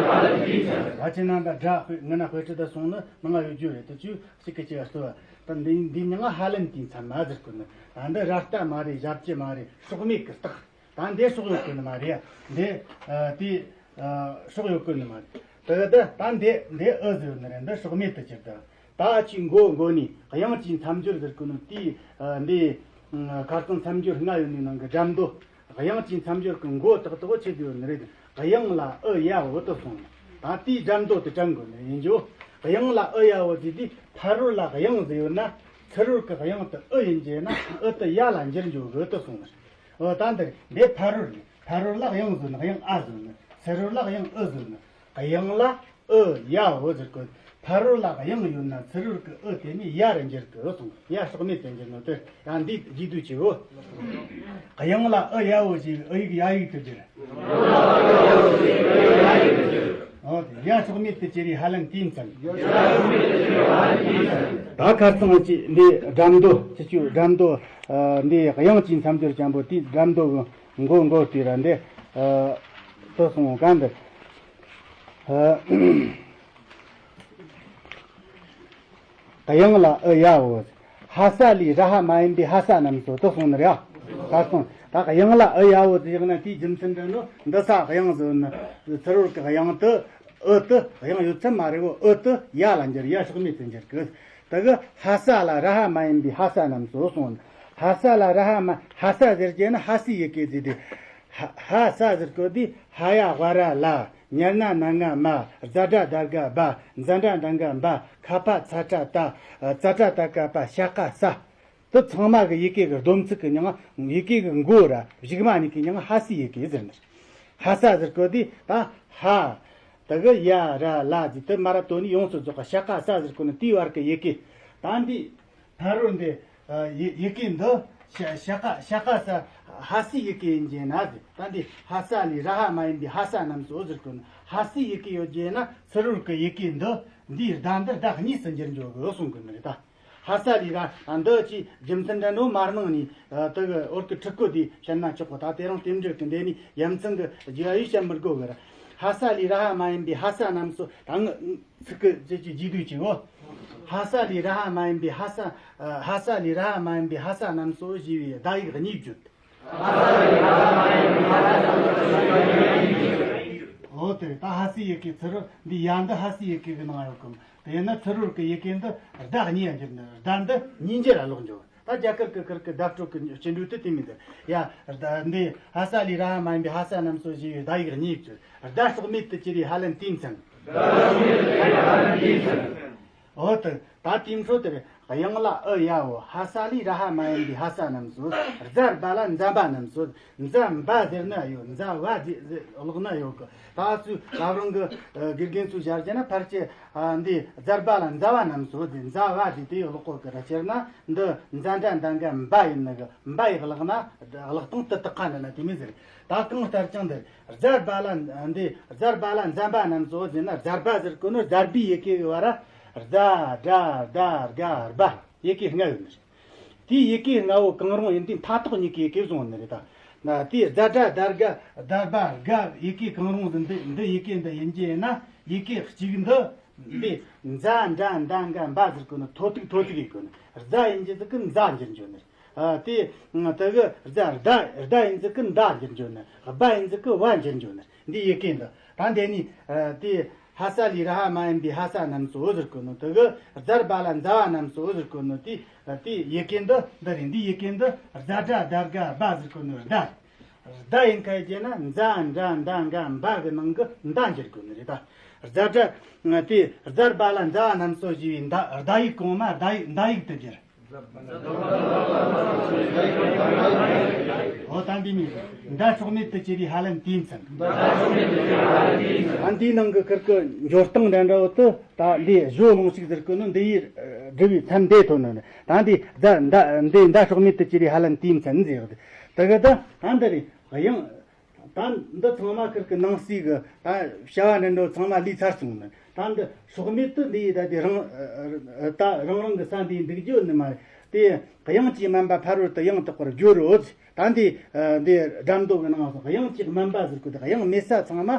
ཅི་ན་ད་སྒྲ་དཔེ་ངི་ན་དཔེ་ཁྲིད་ད་སོང་ནི་མང་ང་ཡོད་རྒྱུ་རེད། དེ་ཆུ་གཅིག་གི་གཅིག་ལ་ལྟོས་པ། ད་འདི་འདི་མྱིང་ང་ཧ་ལན་དུས་མཚན་མ་ཟེར་གོ་ནི། ད་འདི་ར་ལྟ་མ་རེད། ཞབས་ཀྱུ་མ་རེད། ཕྱོགས་མེད་ཀྱི་རྟགས། ད་འདི་ཕྱོགས་ཡོད་གོ་ནི་མ་རེད། འདི་ཨ་དེ་ཨ་ཕྱོགས་ཡོད་གོ་ནི་མ་རེད། དེ་ད་ད་འདི་འདི་ཨུ་ཟེར་ནི་རེད། འདི་ཕྱོགས་མེད་དུ་གྱུར་ད། ད་ཅིག་མགོ་མགོ་ནས་དབྱངས་ཀྱི་མཚམས་སྦྱོར་ཟེར་གོ་ནོ་དེའི་ཨ་འདི་ཁ་རྩང་མཚམས་སྦྱོར་ལྔ་ཡོད་ནི་ནང་གི་སྒྲ་མདོ། དབྱངས་ཀྱི་མཚམས་སྦྱོར་གྱི་མགོ་ཏག་ཏག་ཆེད་དུ་ཡོད་ནི་རེད། དབྱངས་ལ་ཨུ་ཡ་འོ་དུ་སོང་ནས་ད་དེའི་སྒྲ་མདོ་དུ་དྲན་དགོས་ནི་ཡིན་རྒྱུ། དབྱངས་ལ་ཨུ་ཡ་འོ་དེ་དུས་ཕ་རོལ་ལ་དབྱངས་ཟེར་ཡོད་ན་ཚུ་རོལ་གྱི་དབྱངས་དུ་ཨུ་ཡིན་རྒྱུ་ན་ཨུ་དུ་ཡ་ལ་འགྱུར་འགྱོ་གི་དུ་སོང་ནས། འོ་ད་འདིར་འདི་ཕ་རོལ་ནས་ཕ་རོལ་ལ་དབྱངས་ཟེར་ན་དབྱངས་ཨ་ཟེར་ནི། ཚུ་རོལ་ལ་དབྱངས་ཨུ་ཟེར་ནི། དབྱངས་ལ་ཨུ་ཡ་འོ་ཟེར་གོ། ཕ་རོལ་ལ་དབྱངས་ཡོད་ན་ཚུ་རོལ་གྱི་ཨུ་དེ་ནི་ཡ་རུ་འགྱུར་གི་སོང་། ཡ་སྲོག་མེད་དུ་འགྱུར་ནོ་དེ་ཡང་འདི་རྗེས་ཟློས་ཆེའོ། དབྱངས་ལ་ཨུ་ཡ་འོ་ཞེས་ཨུ་ཡིག་ཡ་ཡིག་ཏུ་འགྱུར། འོ་དེ་ཡ་སྲོག་མེད་དུ་གྱུར་བའི་ཧ་ལན་དེའི་མཚན། ད་ཁ་རྩང་གཅིག་འདི་སྒྲ་མདོ་ཆུ་ཆུ་སྒྲ་མདོ་ཨ་འདི་དབྱངས་ཀྱི་མཚམས་སྦྱོར་ཅན་པོ་དེའི་སྒྲ་མདོ་གི་མགོ་མགོ་དེ་ར་འདི་ཨ་དུ་སོང་ག་འདི། ཨ། དབྱངས་ལ་ཨུ་ཡ་འོ། ཧ་ས་ལས་ར་ཧ་མ་ཡིན་པའི་ཧ་ས་རྣམས་སོ་དུ་སོང་ནི་རེད། ད་སོང་ད་དབྱངས་ལ་ཨུ་ཡ་འོ་དེ་ཡང་ན་དེའི་རྒྱུ་མཚན་འདྲ་ནོ་འདི་ས་དབྱངས་ཟེར་ན་ཚུ་རོལ་གྱི་དབྱངས་དུ་ཨུ་དུ་དབྱངས་ཡོད་ཚད་མ་རེད་བོ། ཨུ་དུ་ཡ་ལ་འགྱུར། ཡ་སྲོག་མེད་དུ་འགྱུར་གི། དེ་གི་ཧ་ས་ལ་ར་ཧ་མ་ཡིན་པའི་ཧ་ས་རྣམས་སོ་སོང་། ཧ་ས་ལ་ར་ཧ་མ་ཧ་ས་ཟེར་རྒྱུ་ན་ཧ་སི་ཡི་གེ་ཟེར་དེ། ཧ་ཧ་ས་ཟེར་གོ་དེ་ཧ་ཡ་ཝ་ར་ལ། ཉ་ན་ན་ང་མ། ཛ་དྲ་དར་ག་བ། ཛ་དྲ་འགྲེང་བུ་འབ། ཁ་ཕ་ཚ་ཏྲ་ཏ། ཙ་ཏྲ་ཏ་ཀ་པ་ཤ་ཀ་ས། དེ་ཚང་མ་གི་ཡི་གེ་གི་སྡོམ་ཚིག་གི་མྱིང་ཡི་གེ་གི་མགོ་ར་གཞུག་མ་གཉིས་ཀྱི་མྱིང་ཧ་སི་ཡི་གེ་ཟེར་ནི། ཧ་ས་ཟེར་གོ་དེ་ད་ཧ། དེ་གི་ཡ་ར་ལ་ཟེར་དེ་མ་ར་དོ་ནི་ཡོངས་སུ་རྫོགས་པ་ཤ་ཀ་ས་ཟེར་གོ་ནི་དེའི་བར་གི་ཡི་གེ། ད་འདི་ཕ་རོལ་འདི་ཡི་ཡི་གེ་འདི་ཤ་ཤ་ཀ་ཤ་ཀ་ས་ཧ་སི་ཡི་གེ་ཡིན་གྱི་ན་ཟེར། ད་འདི་ཧ་ས་ལས་ར་ཧ་མ་ཡིན་པའི་ཧ་ས་རྣམས་སོ་ཟེར་གོ་ནི་ཧ་སི་ཡི་གེ་ཡོད་ཀྱི་ན་ཚུ་རོལ་གི་ཡི་གེ་འདི་འདིའི་སྒྲ་འདི་སྒྲ་གཉིས་སུ་འགྱུར་འགྱོ་གི་གསུང་གི་ནི་རེད་ད། ཧ་ས་ལས་ར་འདི་ཅི་རྒྱུ་མཚན་འདྲ་ནོ་མར་ནང་ནས་དེ་གི་འོར་གི་ཕྲུ་གུ་དེ་བཤད་ན་ཆོག་གོ། ད་དེ་རིང་རྟེན་འབྲེལ་གི་འདི་ནི་ཡ་མཚན་གི་རྒྱུ་ཡུལ་བཤད་མི་དགོས་གི་ར། ཧ་ས་ལས་ར་ཧ་མ་ཡིན་པའི་ཧ་ས་རྣམས་སོ་ད་ངི་ཚིག་གི་ཅི་ཅི་རྗེས་ཟློས་ཀྱི་འོ། ཧ་ས་ལས་ར་ཧ་མ་ཡིན་པའི་ཧ་ས། ཧ་ས་ལས་ར་ཧ་མ་ཡིན་པའི་ཧ་ས་རྣམས་སོ་ཞེས་པའི་བརྡ་ཡིག་གཉིས་བརྗོད། འོ་དེ་ད་ཧ་སི་ཡི་གེ་ཚུ་རོལ་འདི་ཡ་འདི་ཧ་སི་ཡི་གེ་གི་ནང་ཡོད་གམ། དེ་ན་ཚུ་རོལ་གི་ཡི་གེ་འདི་བརྡ་གཉིས་ཡ་འགྱུར་ནི་བརྡ་འདི་གཉིས་འགྱུར་ལ་ལོག་འགྱོ། ད་རྒྱ་གར་གི་ཁུར་གི་བརྡ་སྤྲོད་གི་སྤྱི་འགྲོས་དེ་དེ་མིན་འདི་ཡ། བརྡ་འདི་ཧ་ས་ལས་ར་ཧ་མ་ཡིན་པའི་ཧ་ས་རྣམས་སོ་ཞེས་པའི་བརྡ་ཡིག་གཉིས་བརྗོད། བརྡ་སྲོག་མེད་དུ་གྱུར་པའི་ཧ་ལན་དེའི་མཚན། འོ་དེ་ད་དེའི་འཕྲོ་དེར་དབྱངས་ལ་ཨུ་ཡ་འོ། ཧ་ས་ལས་ར་ཧ་མ་ཡིན་པའི་ཧ་ས་རྣམས་སོ། ཛར་བ་ལ་འཛམ་བ་རྣམས་སོ། འཛམ་བ་ཟེར་ན་ཡོད། འཛམ་བ་ཟེར་ཟེར་ཀློག་ན་ཡོད་གི། ད་སུ་རབ་རང་གི་དགེ་རྒན་ཚོས་བཤད་རྒྱུ་ན་ཕལ་ཆེར་འདི་ཛར་བ་ལ་འཛམ་བ་རྣམས་སོ་ཟེར། འཛམ་བ་ཟེར་དེ་ཀློག་གོ་གི་ར། སྤྱིར་ན་འདི་འཛ་འདྲ་འདྲ་འགའ་འབའ་ཡིན་ནི་གི། འབའ་ཡི་ཀློག་ན་ཀློག་སྟངས་དེ་དག་ག་འདྲ་ན་དེ་མིན་ཟེར། ད་གང་ལྟར་ཀྱང་འདི་ཛར་བ་ལ་འདི་ཛར་བ་ལ་འཛམ་བ་རྣམས་སོ་ཟེར་ན་ཛར་བ་ཟེར་གོ་ནོ་ཛར་བའི་ཡི་གེ་གི་བར་ར་ཛ་དྲ་དར་ག་བ་ཡི་གེ་ལྔ་ཡོད་ནི་རེད། དེའི་ཡི་གེ་ལྔ་བོ་གང་རུང་ཡིན་དུས་མཐའ་ཐོག་གཉིས་ཀའི་ཡི་གེ་བཟུང་ནི་རེད་ད། ན་དེའི་ཛ་དྲ་དར་ག་དར་བ་དགའ་ཡི་གེ་གང་རུང་ཟིན་འདི་འདི་ཡི་གེ་འདི་ཡིན་གྱི་ན་ཡི་གེ་གཅིག་འདི་འདི་འཛ་འདྲ་འདྲ་འགའ་འབའ་ཟེར་གོ་ནི་ཐོ་ཐུག་ཐོ་ཐུག་ཡིན་གོ་ནི། རྫ་ཡིན་གྱི་ཟིག་གི་འཛ་འགྱུར་འགྱོ་ནི། ཨ་དེ་དེ་གི་རྫ་རྡ་རྡ་ཡིན་ཟིག་གི་མདའ་འགྱུར་འགྱོ་ནི། སྦ་ཡིན་ཟིག་གི་བ་འགྱུར་འགྱོ་ནི། འདི་ཡི་གེ་འདི་ད་འདི་ནི་ཨ་དེ། ཧ་ས་ལས་ར་ཧ་མ་ཡིན་པའི་ཧ་ས་རྣམས་སུ་འོ་ཟེར་གོ་ནོ། དེ་གི་ཛར་བ་ལ་འཛ་བ་རྣམས་སུ་འོ་ཟེར་གོ་ནོ། དེ་དེ་ཡི་གེ་འདི་འདི་རེད། འདི་ཡི་གེ་འདི་ཛ་དྲ་དར་ག་བ་ཟེར་གོ་ནོ་རྡ། རྡ་ཡིན་ཁ་རྒྱུ་ན་འཛ་འདྲ་འདྲ་འགའ་འབའ་གི་ནང་གི་མདའ་འགྱུར་གོ་ནི་རེད་ད། ཛ་དྲ་དེ་ཛར་བ་ལ་འཛ་བ་རྣམས་སུ་ཞེས་པའི་མདའ་རྡ་ཡིག་གོང་མ་རྡ་ཡིག་མདའ་ཡིག་ཏུ་འགྱུར། འོ་ད་འདི་མིན། མདའ་སྲོག་མེད་དུ་གྱུར་པའི་ཧ་ལན་དེའི་མཚན། ད་འདིའི་ནང་གི་ཁུར་གི་འཇོར་སྟངས་འདྲ་འདྲ་བོ་དུ་ད་འདི་གཞོ་ལོང་ཞིག་ཟེར་གི་ནི་འདི་ཡིས་བསྒྲུབས་པའི་མཚན་འདི་ཐོན་ནི། ད་འདི་ད་འདི་མདའ་སྲོག་མེད་དུ་གྱུར་པའི་ཧ་ལན་དེའི་མཚན་ཟེར་གི། དེ་གི་ད་ད་འདི་རེད། དབྱངས། ད་འདི་ཚང་མ་ཁུར་གི་ནང་གསེས་གི་ད་བྱ་བ་འདྲ་འདྲ་ཚང་མ་ལས་ཚར་སོང་ནི། ད་འདི་སྲོག་མེད་དུ་འདི་ཡི་ད་དེ་རང་ད་རང་རང་གི་ས་འདི་འདུག་རྒྱུ་ནི་མ་རེད། དེ་དབྱངས་ཀྱི་དམན་པ་ཕ་རོལ་ཏུ་ཡང་དག་པར་སྦྱོར་རོ། ད་འདི་འདི་སྒྲ་མདོ་གི་ནང་དུ་དབྱངས་ཀྱི་དམན་པ་ཟེར་གོ། དེ་དབྱངས་མེད་ས་ཚང་མ་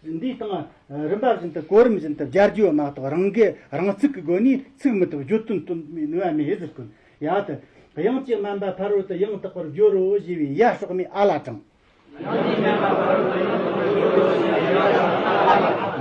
འདིའི་སྟེང་རིམ་པ་བཞིན་དུ་གོ་རིམ་བཞིན་དུ་སྦྱར་རྒྱུ་མ་གཏོགས་རང་གི་རང་ཚིག་གི་སྒོ་ནས་ཚིག་མི་ཐུབ། བརྗོད་དོན་སྟོན་པའི་ནུས་པ་མེད་ཟེར་གོ། ཡ་དེ་དབྱངས་ཀྱི་དམན་པ་ཕ་རོལ་ཏུ་ཡང་དག་པར་སྦྱོར་རོ་ཞེས་པའི་ཡ་སྲོག་མེད་ཨ་ལ་དྲངས།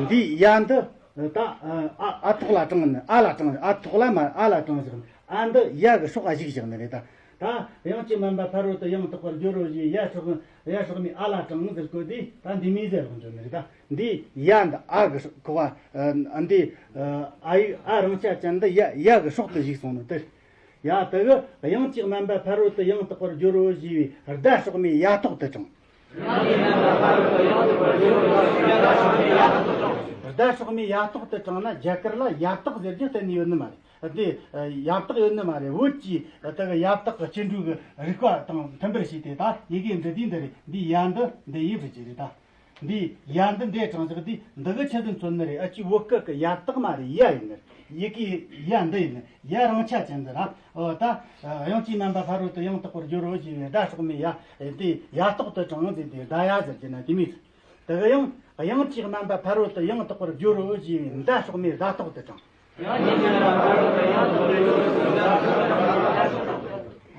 འདི་ཡ་འདི་ ད་ཨ་ཨ་ཐོག་ལ་དྲངས་ནི། ཨ་ལ་དྲངས། ཨ་ཐོག་ལ་མ། ཨ་ལ་དྲངས་བཞག་ནི། ཨ་འདི་ཡ་གི་སྲོག་ག་གཞུག་བཞག་ནི་རེད་ད། ད་དབྱངས་ཀྱིས་དམན་པ་ཕ་རོལ་ཏུ་ཡང་དག་པར་སྦྱོར་རོ་ཞེས་ཡ་སྲོག་ཡ་སྲོག་མའི་ཨ་ལ་དྲངས་ཟེར་གོ་དུས། ད་འདི་མོ་ཟེར་ལོག་འགྱོ་ནི་རེད་ད། འདི་ཡ་འདི་ཨ་གི་སྲོག་གོ་བ། འདི་ཨ་ཡིག་ཨ་རིང་ཆ་ཅན་འདི་ཡ་ཡ་གི་སྲོག་ཏུ་གཞུག་སོང་ནི་དེ། ཡ་དེ་གི་དབྱངས་ཀྱིས་དམན་པ་ཕ་རོལ་ཏུ་ཡང་དག་པར་སྦྱོར་རོ་ཞེས་པའི་ཟླ་སྲོག་མའི་ཡ་ཐོག་ཏུ་དྲངས། ཟླ་སྲོག་མའི་ཡ་ཐོག་ཏུ་དྲངས་ན། རྒྱ་གར་ལ་ཡབ་སྟག་ཟེར་རྒྱུ་གཏན་ནས་ཡོད་ནི་མ་རེད། དེ་ཡབ་སྟག་ཡོད་ནི་མ་རེད། བོད་ཀྱི་དེ་གི་ཡབ་སྟག་གི་སྐྱེ་འགྲོའི་རིགས་པ་དང་མཐུན་པར་བྱས་ཏེ། ད་ཡི་གེ་འབྲི་དུས་འདི་རེད། འདི་ཡ་འདི་འདི་ཡིན་པའི་ཕྱིར་རེད་ད། འདི་ཡ་འདི་འདྲ་དྲངས་བཞག་དུས། འདི་གི་ཆི་ཟིག་མཚོན་ནི་རེད། ཨ་ཅེ་བོད་སྐད་ཀྱི་ཡབ་སྟག་མ་རེད། ཡ་ཡིན་ནི། ཡི་གེ་ཡ་འདི་ཡིན་ནི། ཡ་རིང་ཆ་ཅན་འདི་ར། འོ་ད་དབྱངས་ཀྱིས་དམན་པ་ཕ་རོལ་ཏུ་ཡང་དག་པར་སྦྱོར་རོ་ཞེས་པའི་ཟླ་སྲོག་མའི་ཡ་འདི་ཡ་ཐོག་ཏུ་དྲངས་ཟེར་ཏེ། ཟླ་ཡ་ཟེར་གྱི་ན་དེ་མོ་ཟིག། དེ་གི་ཡང་དབྱངས་ཀྱིས་དམན་པ་ཕ་རོལ་ཏུ་ཡང་དག་པར་སྦྱོར་རོ་ཞེས་པའི་ཟླ་སྲོག་མའི་ཟླ་ཐོག་ཏུ་དྲངས།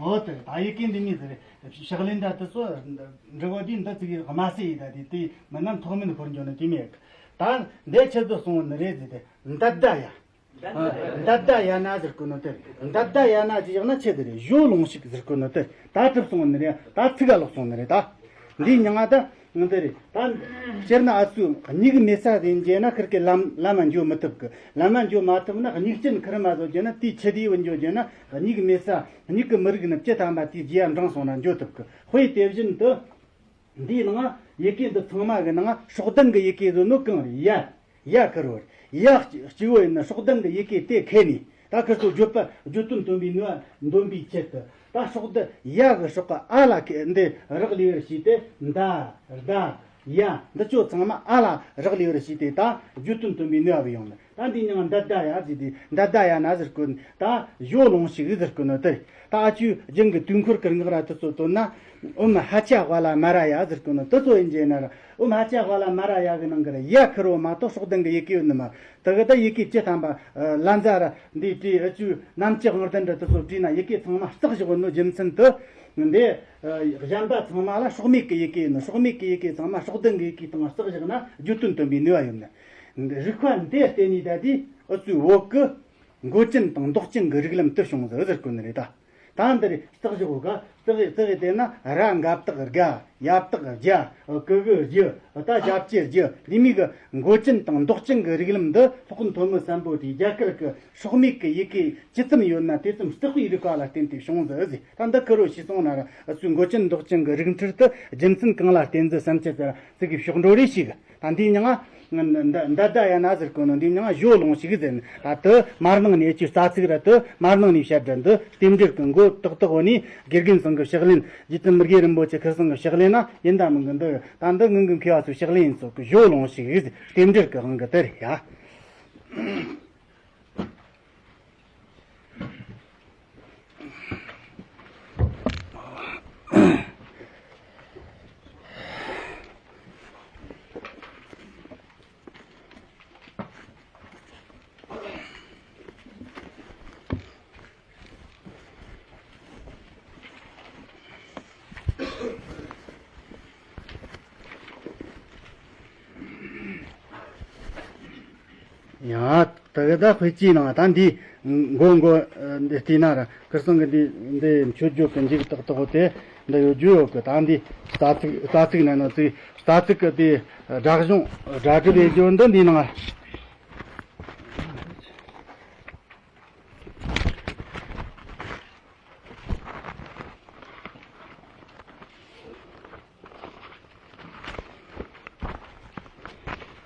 འོ་དེ་ད་ཡི་གེ་འདི་མོ་ཟིག་རེད། ཕྱག་ལེན་འདྲ་དེ་ཚོ་འབྲི་གོ་དུས་འདི་ཙིག་གི་དམའ་སེ་ཡིན་ད། དེ་དེ་མིན་ན་མཐོ་དམན་འཁོར་འགྱོ་ནི་དེ་མོ་ཡོད་གི། ད་འདི་ཆི་ཟིག་གསུངས་ནི་རེད་ཟེར་ཏེ། འདི་ཟླ་ཡ། འདི་ཟླ་ཡ་ན་ཟེར་གོ་ནོ་དེ། འདི་ཟླ་ཡ་ན་ཅི་ཡག་ན་ཆི་ཟིག་རེད། ཞོ་ལོང་ཞིག་ཟེར་གོ་ནོ་དེ། ད་གྲུབ་སོང་ནི་རེད། ད་ཚིག་ག་ལོག་སོང་ནི་རེད་ད། འདི་མྱིང་ང་ད་འདི་རེད་ད། སྤྱིར་ན་ཨ་ཚུ་མྱིག་མེད་ས་ཟིག་ཡིན་རྒྱུ་ན། ཁིར་གི་ལམ་ལམ་མ་འགྱོ་མི་ཐུབ་གི། ལམ་མ་འགྱོ་མ་ཐུབ་ན། མྱིག་ཅན་ཁིར་མ་བཟོ་རྒྱུ་ན། དེའི་ཆི་དེ་བུད་འགྱོ་རྒྱུ་ན། མྱིག་མེད་ས། མྱིག་གི་མི་རིག་ནི་བཅུ་ཐམ་པ་དེའི་རྗེས་ཡ་འབྲངས་སོང་ན་འགྱོ་ཐུབ་གི། དཔེ་དེ་བཞིན་དུ། འདིའི་ནང་ཡི་གེ་འདི་ཚང་མ་གི་ནང་སྲོག་ལྡན་གྱི་ཡི་གེ་བཟོ་ནོ་གང་རེད། ཡ། ཡ་ཁེར་བོ་རེད། ཡ་གཅིག་པོ་ཡིན་ན་སྲོག་ལྡན་གྱི་ཡི་གེ་དེ་ཁེ་ནས། ད་ཁིར་ཚོ་བརྗོད་པ་བརྗོད་དོན་སྟོན་པའི་ནུས་པ་འདོན་པའི་ཆེད་དུ། ད་སྲོག་ལྡན་ཡ་གི་སྲོག་ག་ཨ་ལ་ཁེ་འདི་རག་ལས་པར་བྱས་ཏེ། འདི་ཟླ་ཡ་འདི་ཚོ་ཚང་མ་ཨ་ལ་རག་ལས་པར་བྱས་ཏེ། ད་བརྗོད་དོན་སྟོན་པའི་ནུས་པ་ཡོང་ནི། ད་འདི་མྱིང་འདི་ཟླ་ཡ་ཟེར་ཏེ། འདི་ཟླ་ཡ་ན་ཟེར་གོ་ནི། ད་ཞོ་ལོང་ཞིག་ཟེར་གོ་ནི་དེ། ད་ཨ་ཅུ་རྒྱུན་གྱི་དུས་འཁོར་གྱི་སྔགས་ར་དེ་ཚོ་བཏོན་ན། ཨོཾ་ཧ་ཅ་ཧ་ལ་མ་ར་ཡ་ཟེར་གོ་ནི་དེ་ཚོ་ཡིན་རྒྱུ་ན་ར། ཨོཾ་ཧ་ཅ་ཧ་ལ་མ་ར་ཡ་གི་ནང་གི་ར་ཡ་ཁེར་བོ་མ་གཏོགས་སྲོག་ལྡན་གྱི་ཡི་གེ་ཡོད་ནི་མ། དེ་གི་ད་ཡི་གེ་བཅུ་ཐམ་པ་ལ་མཛའ་ར་འདི་བྲིས། ཨ་ཅུ་གནམ་གྱི་དབང་ལྡན་ར་དེ་ཚོ་བྲིས་ན། ཡི་གེ་ཚང་མ་བརྩེགས་བཞག་ནོ་རྒྱུ་མཚན་དེ། འདི་གཞན་པ་ཚང་མ་ལ་སྲོག་མེད་ཀྱི་ཡི་གེ་ཡིན་ནོ། སྲོག་མེད་ཀྱི་ཡི་གེ་ཚང་མ་སྲོག་ལྡན་གྱི་ཡི་གེ་དང་བརྩེགས་བཞག་ན་བརྗོད་དོན་སྟོན་པའི་ནུས་པ་ཡོད་ནི། རིགས་པ་འདི་བརྟེན་ནས་ད་དེ་ཨུ་ཚོའི་བོད་ཀྱི་མགོ་ཅན་དང་མདོག་ཅན་གྱི་རིགས་ལམ་དུ་བྱུང་ཟེར་ཟེར་གོ་ནི་རེད་ད། ད་འདི་རེད། བརྩེགས་བཞག་ག་བརྩེགས་བརྩེགས་དེ་ན་ར་འགབ་བརྟགས་དགའ། ཡ་བརྟགས་རྒྱ། གི་གུ་རྒྱུ། ད་རྒྱ་བསྐྱེད་རྒྱུ། འདི་མོ་གི་མགོ་ཅན་དང་མདོག་ཅན་གྱི་རིགས་ལམ་འདི་སློབ་དཔོན་ཐོན་མི་སམ་བྷོ་ཊས་རྒྱ་གར་གྱི་སྲོག་མེད་ཀྱི་ཡི་གེ་ཇི་ཙམ་ཡོད་ན་དེ་ཙམ་བརྩེགས་པའི་རིགས་པ་ལ་བརྟེན་ཏེ་བྱུང་ཟེར་ཟེར། ད་འདི་ཁེར་བོ་ཤེས་སོང་ན་ར། ཨུ་ཚོའི་མགོ་ཅན་མདོག་ཅན་གྱི་རིགས་འཕྲུལ་དེ་རྒྱུ་མཚན་གང་ལ་བརྟེན་ཟེར་བསམ་ཅི་ཟེར་ཚིག་གི་ཕྱོགས་འགྲོ་རེ་ཞིག། ད་འདི་མྱིང་ང་འདི་ཟླ་ཡ་ན་ཟེར་གོ་ནོ་འདི་མྱིང་ང་ཞོ་ལོང་ཞིག་ཟེར་ནི། ད་དེ་མར་ནང་ནས་ཨ་ཅུ་རྩ་ཚིག་ར་དེ་མར་ནང་ནས་བཤད་འདྲ་འདི་རྟེན་འབྲེལ་གྱི་མགོ་ཏག་ཏག་བོ་ནས་དགེ་རྒན་ཚང་གི་ཕྱག་ལེན། རྗེ་བཙུན་མི་དགེ་རིན་པོ་ཆེ་ཁིར་ཚང་གི་ཕྱག་ལེན་ན་ཡིན་ད་མིན་གི། འདི་ད་འདི་ངང་གི་མཁས་པ་ཚོའི་ཕྱག་ལེན་ཡིན་ཚོ་གི། ཞོ་ལོང་ཞིག་ཟེར། རྟེན་འབྲེལ་གྱི་དབང་གིས་དེ་རེད་ཡ། ཡང་དེ་གི་ད་དཔེ་ཅིག་ནང་ད་འདི་མགོ་མགོ་འདི་བལྟས་ན་ར། ཁིར་ཚང་གི་འདི་འདི་མཆོད་བརྗོད་ཀྱི་མཇུག་ཏག་ཏག་དེ་འདི་ཡོད་རྒྱུ་ཡོད་གི། ད་འདི་རྩ་ཚིག་རྩ་ཚིག་ནས་ནོ་ཚིག་རྩ་ཚིག་གི་དེ་སྒྲ་གཞུང་སྒྲ་སྒྲུབ་ཡེད་རྒྱུ་འདི་འདི་ནང་།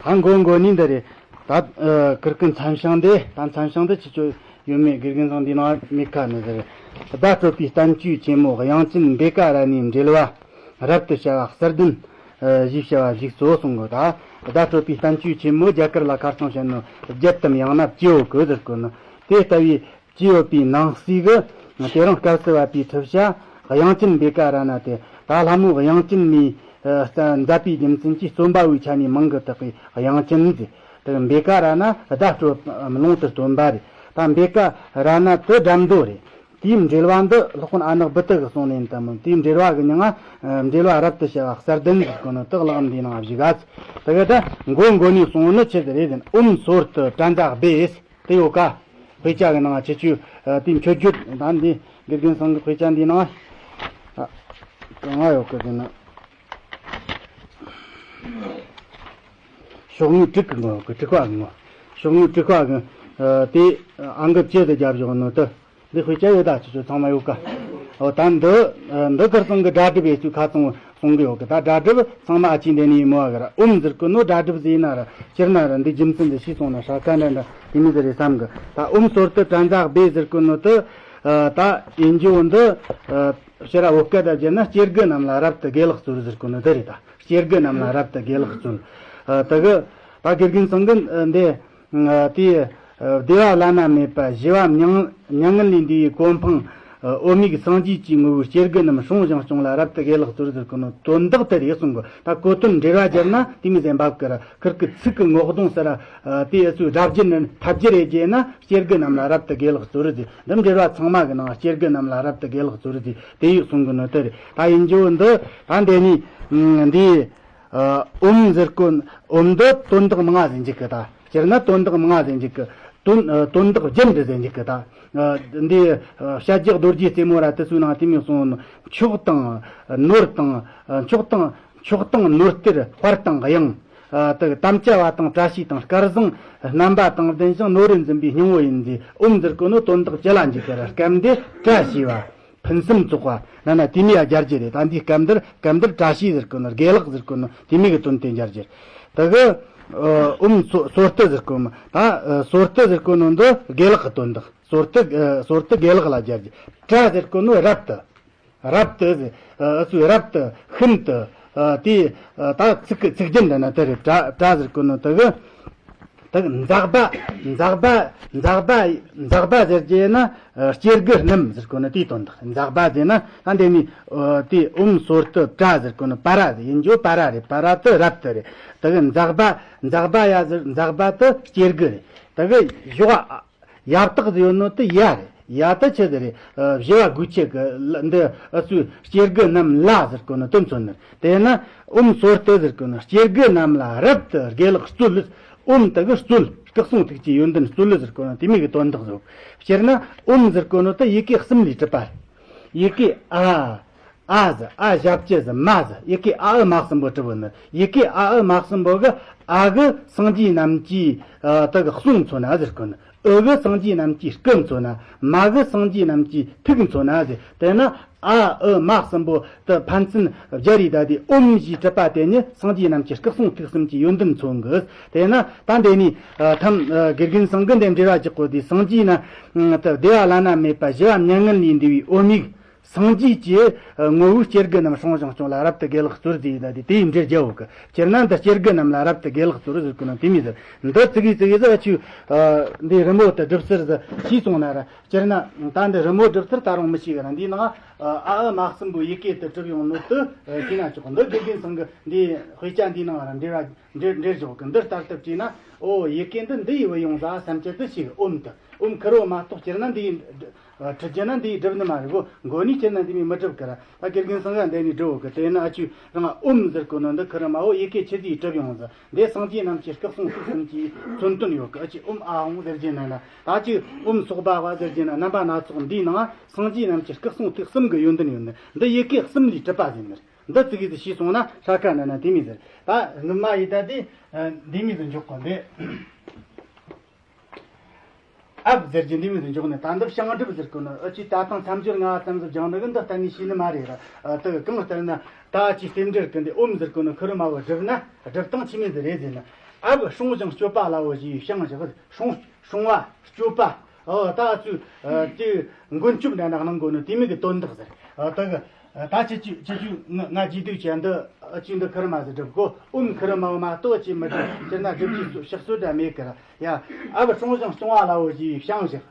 ད་མགོ་མགོ་ནི་འདི་རེད། ད་ཨ་ཁིར་གི་མཚན་བྱང་འདི། ད་མཚན་བྱང་འདི་ཁྱེད་ཚོ་ཡོད་མེད། དགེ་རྒན་ཚང་འདི་ནང་མེད་ཁ་ནི་ཟེར། བརྡ་སྤྲོད་པའི་བསྟན་བཅོས་ཆེན་མོ་དབྱངས་ཅན་འབེ་ཀ་ར་ཎའི་འགྲེལ་བ་རབ་ཏུ་བྱ་བ་གསལ་ལྡན་ཞེས་བྱ་བ་ཞིག་གཙོ་བོ་གསུང་གི། ད་བརྡ་སྤྲོད་པའི་བསྟན་བཅོས་ཆེན་མོ་རྒྱ་གར་ལ་ཁ་སང་བཤད་ནོ་བརྒྱད་དམ་ཡང་ན་བཅུ་ཡོད་གི་ཟེར་གོ་ནོ། དེ་ལྟ་བུའི་ཅི་ཡོད་པའི་ནང་གསེས་ཀྱི། དེ་རིང་སྐབས་སུ་བབ་པའི་ཐུབ་བྱ་དབྱངས་ཅན་འབེ་ཀ་ར་ཎ་སྟེ། ད་ལྷ་མོ་དབྱངས་ཅན་མའི་ཨ་མཛད་པའི་རྒྱུ་མཚན་གྱིས་རྩོམ་པ་པོའི་ཆ་ནས་མིང་གི་བཏགས་པའི་དབྱངས་ཅན་ཟེར། དེ་འབེ་ཀ་ར་ཎ་བརྡ་སྤྲོད་ལུང་དུ་སྟོན་པ་རེད། ད་འབེ་ཀ་ར་ཎ་དེ་སྒྲ་མདོ་རེད། དེའི་འགྲེལ་བ་འདི་སློབ་དཔོན་ཨ་ནག་བུ་དུ་གིས་གསུངས་ནས་ཡིན་དམ། དེའི་འགྲེལ་བ་གི་མྱིང་ང་འགྲེལ་བ་རབ་ཏུ་བྱ་བ་གསལ་ལྡན་ཟེར་གོ་ནོ་དེ་གླེང་འདིའི་ནང་བཞུགས་ག་དེ་གི་ད་མགོ་མགོ་ནས་གསུངས་ནི་ཆི་ཟིག་རེད་ཟེར་ན། ཨོཾ་སོར་ཏུ་པྲཛྙཱ་བྷེ་ཟེར་དེ་ཡོད་ཀ་དཔེ་ཆ་གི་ནང་ཁྱེད་ཆོས་དེའི་མཆོད་བརྗོད་ད་འདི་དགེ་རྒན་ཚང་གི་དཔེ་ཆ་འདིའི་ནང་གང་ཡོད་ཀི་ཟེར་ན། ཤོག་ངོས་དྲུག་གི་ངོ་གི་དྲུག་པ་གི་ངོ་། ཤོག་ངོས་དྲུག་པ་གི་དེ་ཨང་ཀི་བཅུ་དེ་རྒྱབ་བཞག་ནོ་དེ། འདི་དཔེ་ཆ་ཡོད་ད་ཁྱེད་ཚོ་ཚང་མ་ཡོད་ཀ་འོ་ད་འདི་འདི་ཁིར་ཚང་གི་སྒྲ་སྒྲུབ་ཡེ་ཚུལ་ཁ་ཚང་གསུང་གི་ཡོད་གི་ད་སྒྲ་སྒྲུབ་ཚང་མ་ཨ་ཅེ་འདི་ནས་མོ་བ་གི་ར། ཨོཾ་ཟེར་གོ་ནོ་སྒྲ་སྒྲུབ་ཟེར་ན་ར་སྤྱིར་ན་ར་འདི་རྒྱུ་མཚན་འདི་ཤེས་སོང་ན་ཧྲ་ཁ་འདྲ་འདྲ་དེ་མི་ཟེར་རེད་བསམ་གི་ད་ཨོཾ་སོར་ཏུ་པྲཛྙཱ་བྷེ་ཟེར་གོ་ནོ་དེ་ད་ཡིན་རྒྱུ་འདི་ཕྱིར་ར་བོད་སྐད་དུ་བསྒྱུར་ན་སྐྱེ་དགུའི་རྣམས་ལ་རབ་ཏུ་དགེ་ལེགས་སྩོལ་ཟེར་གོ་ནོ་དེ་རེད་ད། སྐྱེ་དགུའི་རྣམས་ལ་རབ་ཏུ་དགེ་ལེགས་སྩོལ། ད་གི་ད་དགེ་རྒན་ཚང་གི་འདི། དེའི་བདེ་བ་བླ་ན་མེད་པ་བཞི་པ་མྱ་ངན་ལས་འདས་པའི་གོ་འཕང་འོད་དམིགས་སངས་རྒྱས་ཀྱི་ངོ་བོའི་སྐྱེ་དགུ་རྣམས་སྲུང་ཞིང་སྐྱོང་ལ་རབ་ཏུ་དགེ་ལེགས་སྩོལ་ཟེར་གོ་ནོ་དོན་དག་དེ་རེད་གསུང་གི་ད་གོ་དོན་འགྲེལ་བ་བརྒྱབ་ན་དེ་མི་ཟན་འབབ་ཀི་ར་ཁིར་གི་ཚིག་གི་ངོ་གདོང་ཟེར་ར་དེའི་ཨུ་ཚུགས་སྒྲ་བསྒྱུར་ནི་ཐབས་བསྒྱུར་རེ་བརྗེས་ན་སྐྱེ་དགུ་རྣམས་ལ་རབ་ཏུ་དགེ་ལེགས་སྩོལ་ཟེར་འདི་འགྲེལ་བ་ཚང་མ་གི་ནང་སྐྱེ་དགུ་རྣམས་ལ་རབ་ཏུ་དགེ་ལེགས་སྩོལ་ཟེར་དེ་ཡིག་གསུང་གི་ནོ་དེ་རེད་ད་ཡིན་རྒྱུ་འདི་ད་འདི་ནི་འདི། ཨོཾ་ཟེར་གོ་ཨོཾ་འདི་དོན་དག་མང་ང་ཟེར་འཇུག་གི་ད། སྤྱིར་ན་དོན་དག་མང་ང་ཟེར་འཇུག་གི་དོན་དོན་དག་རྒྱན་འདི་ཟེར་འཇུག་གི་ད། འདི་བྱ་རྒྱུད་རྡོ་རྗེ་རྩེ་མོ་ར་དེ་ཚོའི་ནང་དེ་མིན་གསུངས་ནོ། མཆོག་དང་ནོར་དང་མཆོག་དང་མཆོག་དང་ནོར་གཏེར་དཔལ་དང་གཡང་། དམ་བཅའ་བ་དང་བཀྲ་ཤིས་དང་སྐལ་བཟང་རྣམ་པ་དང་ལྡན་ཞིང་ནོར་རེ་འཛིན་པའི་སྙིང་པོ་ཡིན་ཟེར། ཨོཾ་ཟེར་གོ་ནོ་དོན་དག་ཅི་ལ་འཇུག་གི་ར་སྐབས་འདི་བཀྲ་ཤིས་པ། ཕུན་སུམ་ཚོགས་པ་ན་ན་དེ་མིའ་རྒྱལ་རྒྱུ་རེད། ད་འདིའི་སྐབས་འདིར་སྐབས་འདིར་བཀྲ་ཤིས་ཟེར་གོ་ནོ་དགེ་ལེགས་ཟེར་གོ་ནོ་དེ་མི་གི་དོན་དེ་རྒྱལ་རྒྱུ་རེད། ད་གི་ཨོཾ་སོ་སོར་ཏུ་ཟེར་གོ་མ་ད་སོར་ཏུ་ཟེར་གོ་ནོ་འདི་དགེ་ལེགས་གི་དོན་དག་སོར་ཏུ་སོར་ཏུ་དགེ་ལེགས་ལ་རྒྱལ་རྒྱུ། པྲ་ཟེར་གོ་ནོ་རབ་ཏུ་རབ་ཏུ་ཟེར་ཨུ་ཚུགས་རབ་ཏུ་ཤིན་ཏུ་དེ་ད་ཚིག་གི་ཚིག་རྒྱན་འདྲ་ན་དེ་རེད། པྲ་པྲ་ཟེར་གོ་ནོ་དེ་གི་ད་འཛག་པ་འཛག་པ་འཛག་པ་འཛག་པ་ཟེར་རྒྱུ་ན་སྐྱེ་དགུ་རྣམས་ཟེར་གོ་ནི་དེའི་དོན་དག་འཛག་པ་ཟེར་ན་ད་འདི་ནི་དེ་ཨོཾ་སོར་ཏུ་པྲ་ཟེར་གོ་ནི་པ་ར་ཟེར་ཡིན་རྒྱུ་པ་ར་རེད། པ་ར་དུ་རབ་ཏུ་རེད། ད་གི་འཛག་པ་འཛག་པ་ཡ་ཟེར་འཛག་པ་དུ་སྐྱེ་དགུ་རེད། ད་གི་ཞོག་ཡ་བཏགས་ཟེར་ཡོད་ནོ་དུ་ཡ་རེད། ཡ་དུ་ཆི་ཟེར་རེད། བཞི་བ་དགུ་ཆེ་གི་འདི་ཨུ་ཚུགས་སྐྱེ་དགུ་རྣམས་ལ་ཟེར་གོ་ནི་དོན་མཚོན་ནི་དེ་ན་ཨོཾ་སོར་ཏུ་ཟེར་གོ་ནི་སྐྱེ་དགུ་རྣམས་ལ་རབ་ཏུ་དགེ་ལེགས་སྩོལ། ཨོཾ་དེ་གི་སྩོལ། སྐུ་གསུང་ཐུགས་ཀྱི་ཡོན་ཏན་སྩོལ་ཟེར་གོ་ནོ་དེ་མིན་གྱི་དོན་དག་ཟེར། སྤྱིར་ན་ཨོཾ་ཟེར་གོ་ནོ་དེ་ཡི་གེ་གསུམ་ལས་གྲུབ་པ་རེད། ཡི་གེ་ཨ། ཨ་ཟེར་ཨ་ཞབས་ཀྱུ་ཟེར་མ་ཟེར་ཡི་གེ་ཨ་ཨུ་མ་གསུམ་པོ་གྲུབ་ནི། ཡི་གེ་ཨ་ཨུ་མ་གསུམ་པོ་གི་ཨ་གི་སངས་རྒྱས་རྣམས་ཀྱི་དེ་གི་གསུང་མཚོན་ན་ཟེར་གོ་ནོ། ཨུ་གི་སངས་རྒྱས་རྣམས་ཀྱི་སྐུ་མཚོན་ན། མ་གི་སངས་རྒྱས་རྣམས་ཀྱི་ཐུགས་མཚོན་ན་ཟེར། དེ་ན་ཨ་ཨུ་མ་གསུམ་པོ་དུ་ཕན་ཚུན་སྦྱར་རེ་ད་དེ་ཨོཾ་ཞེས་གྲུབ་པ་དེ་ནི་སངས་རྒྱས་རྣམས་ཀྱི་སྐུ་གསུང་ཐུགས་གསུམ་གྱི་ཡོན་ཏན་མཚོན་གི། དེ་ན་ད་འདི་ནི་ཐམ་དགེ་རྒན་ཚང་གི་འདི་འགྲེལ་བ་རྒྱག་གོ་དེ་སངས་རྒྱས་ན་དུ་བདེ་བ་བླ་ན་མེད་པ་བཞི་བ་མྱ་ངན་ལས་འདས་པའི་འོད་དམིགས། སངས་རྒྱས་ཀྱི་ངོ་བོའི་སྐྱེ་དགུ་རྣམས་སྲུང་ཞིང་སྐྱོང་ལ་རབ་ཏུ་དགེ་ལེགས་སྩོལ་ཟེར་ཡི་ད་དེ་དེའི་འགྲེལ་རྒྱག་གི། སྤྱིར་ན་འདི་སྐྱེ་དགུ་རྣམས་ལ་རབ་ཏུ་དགེ་ལེགས་སྩོལ་ཟེར་གོ་ནོ་དེ་མི་ཟེར། འདི་ཙི་གེ་ཙི་གེ་ཟེར་ཆུ་འདི་རི་མོ་དུ་སྒྲུབ་ཟེར་ཟེར་ཤེས་སོང་ན་ར། སྤྱིར་ན་ད་འདི་རི་མོ་སྒྲུབ་ཚུལ་ད་རུང་མི་ཤེས་གི་ར། འདིའི་ནང་ཨ་ཨུ་མ་གསུམ་པོ་ཡི་གེ་དུ་གྲུབ་ཡོང་ནོ་དུ་ཤེས་ན་ཆོག་འདི་དགེ་རྒན་ཚང་གི་འདི་དཔེ་ཆ་འདིའི་ནང་ར་འགྲེལ་བ་འགྲེལ་འགྲེལ་ཆོག་གི། འདི་ལྟར་དུ་བྲིས་ན་ཨོ་ཡི་གེ་འདི་འདི་ཡི་བུ་ཡོང་ཟ་བསམ་ཆེད་དུ་ཤེས་གི། ཨོཾ་དུ་ཨོཾ་ཁུ་རོ་མ་གཏོགས་སྤྱིར་ན་འདི་ཡི་ཁྲིད་རྒྱུ་ན་འདི་ཡི་སྒྲུབ་ནི་མ་རེད་གོ། མགོ་ནས་སྤྱིར་ན་འདི་མི་མི་སྒྲུབ་གི་ར། ད་དགེ་རྒན་ཚང་ག་འདི་ནས་སྒྲུབ་གི། དེ་ན་ཨ་ཆུ་རང་ཨོཾ་ཟེར་གོ་ནོ་འདི་ཁུ་རོ་མ་འོ་ཡི་གེ་ཆི་ཟིག་གྲུབ་ཡོང་ཟེར། འདི་སངས་རྒྱས་རྣམས་ཀྱི་སྐུ་གསུང་ཐུགས་གསུམ་གྱི་མཚོན་དོན་ཡོད་གི། ཨ་ཆུ་ཨོཾ་ཨཱཿཧཱུྃ་ཟེར་རྒྱུ་ན་ན། ད་ཅིག་ཨོཾ་སོགས་པ་བ་ཟེར་རྒྱུ་ན་རྣམ་པ་སྣ་ཚོགས་འདིའི་ནང་སངས་རྒྱས་རྣམས་ཀྱི་སྐུ་གསུང་ཐུགས་གསུམ་གྱི་ཡོན་ཏན་ཡོད་ནི། འདི་ཡི་གེ་གསུམ་ལས་གྲུབ་པ་ཟེར་ནི་རེད། འདི་ཙི་གེ་ཙི་ཤེས་སོང་ན་ཧྲ་ཁ་ན་ན་དེ་མི་ཟེར། ད་སྔོན་མ་ཡི་ད་དེ་འདི་མི་ཟེར་འཇོག་གོ་འདི། ཨབ་ཟེར་གྱི་འདི་མི་ཟེར་འཇོག་ནས་ད་འདི་བྱང་སྒྲུབ་ཟེར་གོ་ནི། ཨ་ཅི་ད་དང་མཚམས་སྦྱོར་ལྔ་ཙམ་ཟིག་སྦྱངས་ནི་གི་འདི་གཏན་ནས་ཤེས་ནི་མ་རེད་ར། ཨ་དེ་གི་གང་ལྟར་ན་ད་ཅི་རྟེན་འབྲེལ་གི་འདི་ཨོཾ་ཟེར་གོ་ནི་ཁུ་རུ་མ་བོ་སྒྲུབ་ན་སྒྲུབ་སྟངས་ཆི་མོ་ཟིག་རེད་ཟེར་ན། ཨབ་སྲུང་ཞིང་སྐྱོབ་པ་ལ་བོ་ཞེས་བྱང་ཞག་སྲུང་སྲུང་བ་སྐྱོབ་པ། ཨོ་ད་ཨ་ཚུ་ཨ་དེ་མགོན་སྐྱོབ་འདྲ་ན་གནང་དགོས་ནི་དེ་མོ་གི་དོན་དག་ཟེར། ཨ་དེ་གི་ད་ཁྱེད་ཀྱིས་ཁྱེད་ཀྱིས་ང་ང་རྗེས་ཟློས་བྱས་འདི་ཨ་ཅི་འདི་ཁུ་རུ་མ་ཟེར་སྒྲུབ་གོ། ཨོཾ་ཁུ་རུ་མ་བོ་མ་གཏོགས་ཅི་མི་སྒྲུབ། སྤྱིར་ན་སྒྲུབ་ཀྱི་ཕྱག་སྲོལ་འདྲ་མེད་ཀི་ར། ཡ། ཨ་བུ་སྲུང་ཞིང་སྐྱོང་བ་ལ་བོ་ཞེས་པའི་བྱང་ཞག་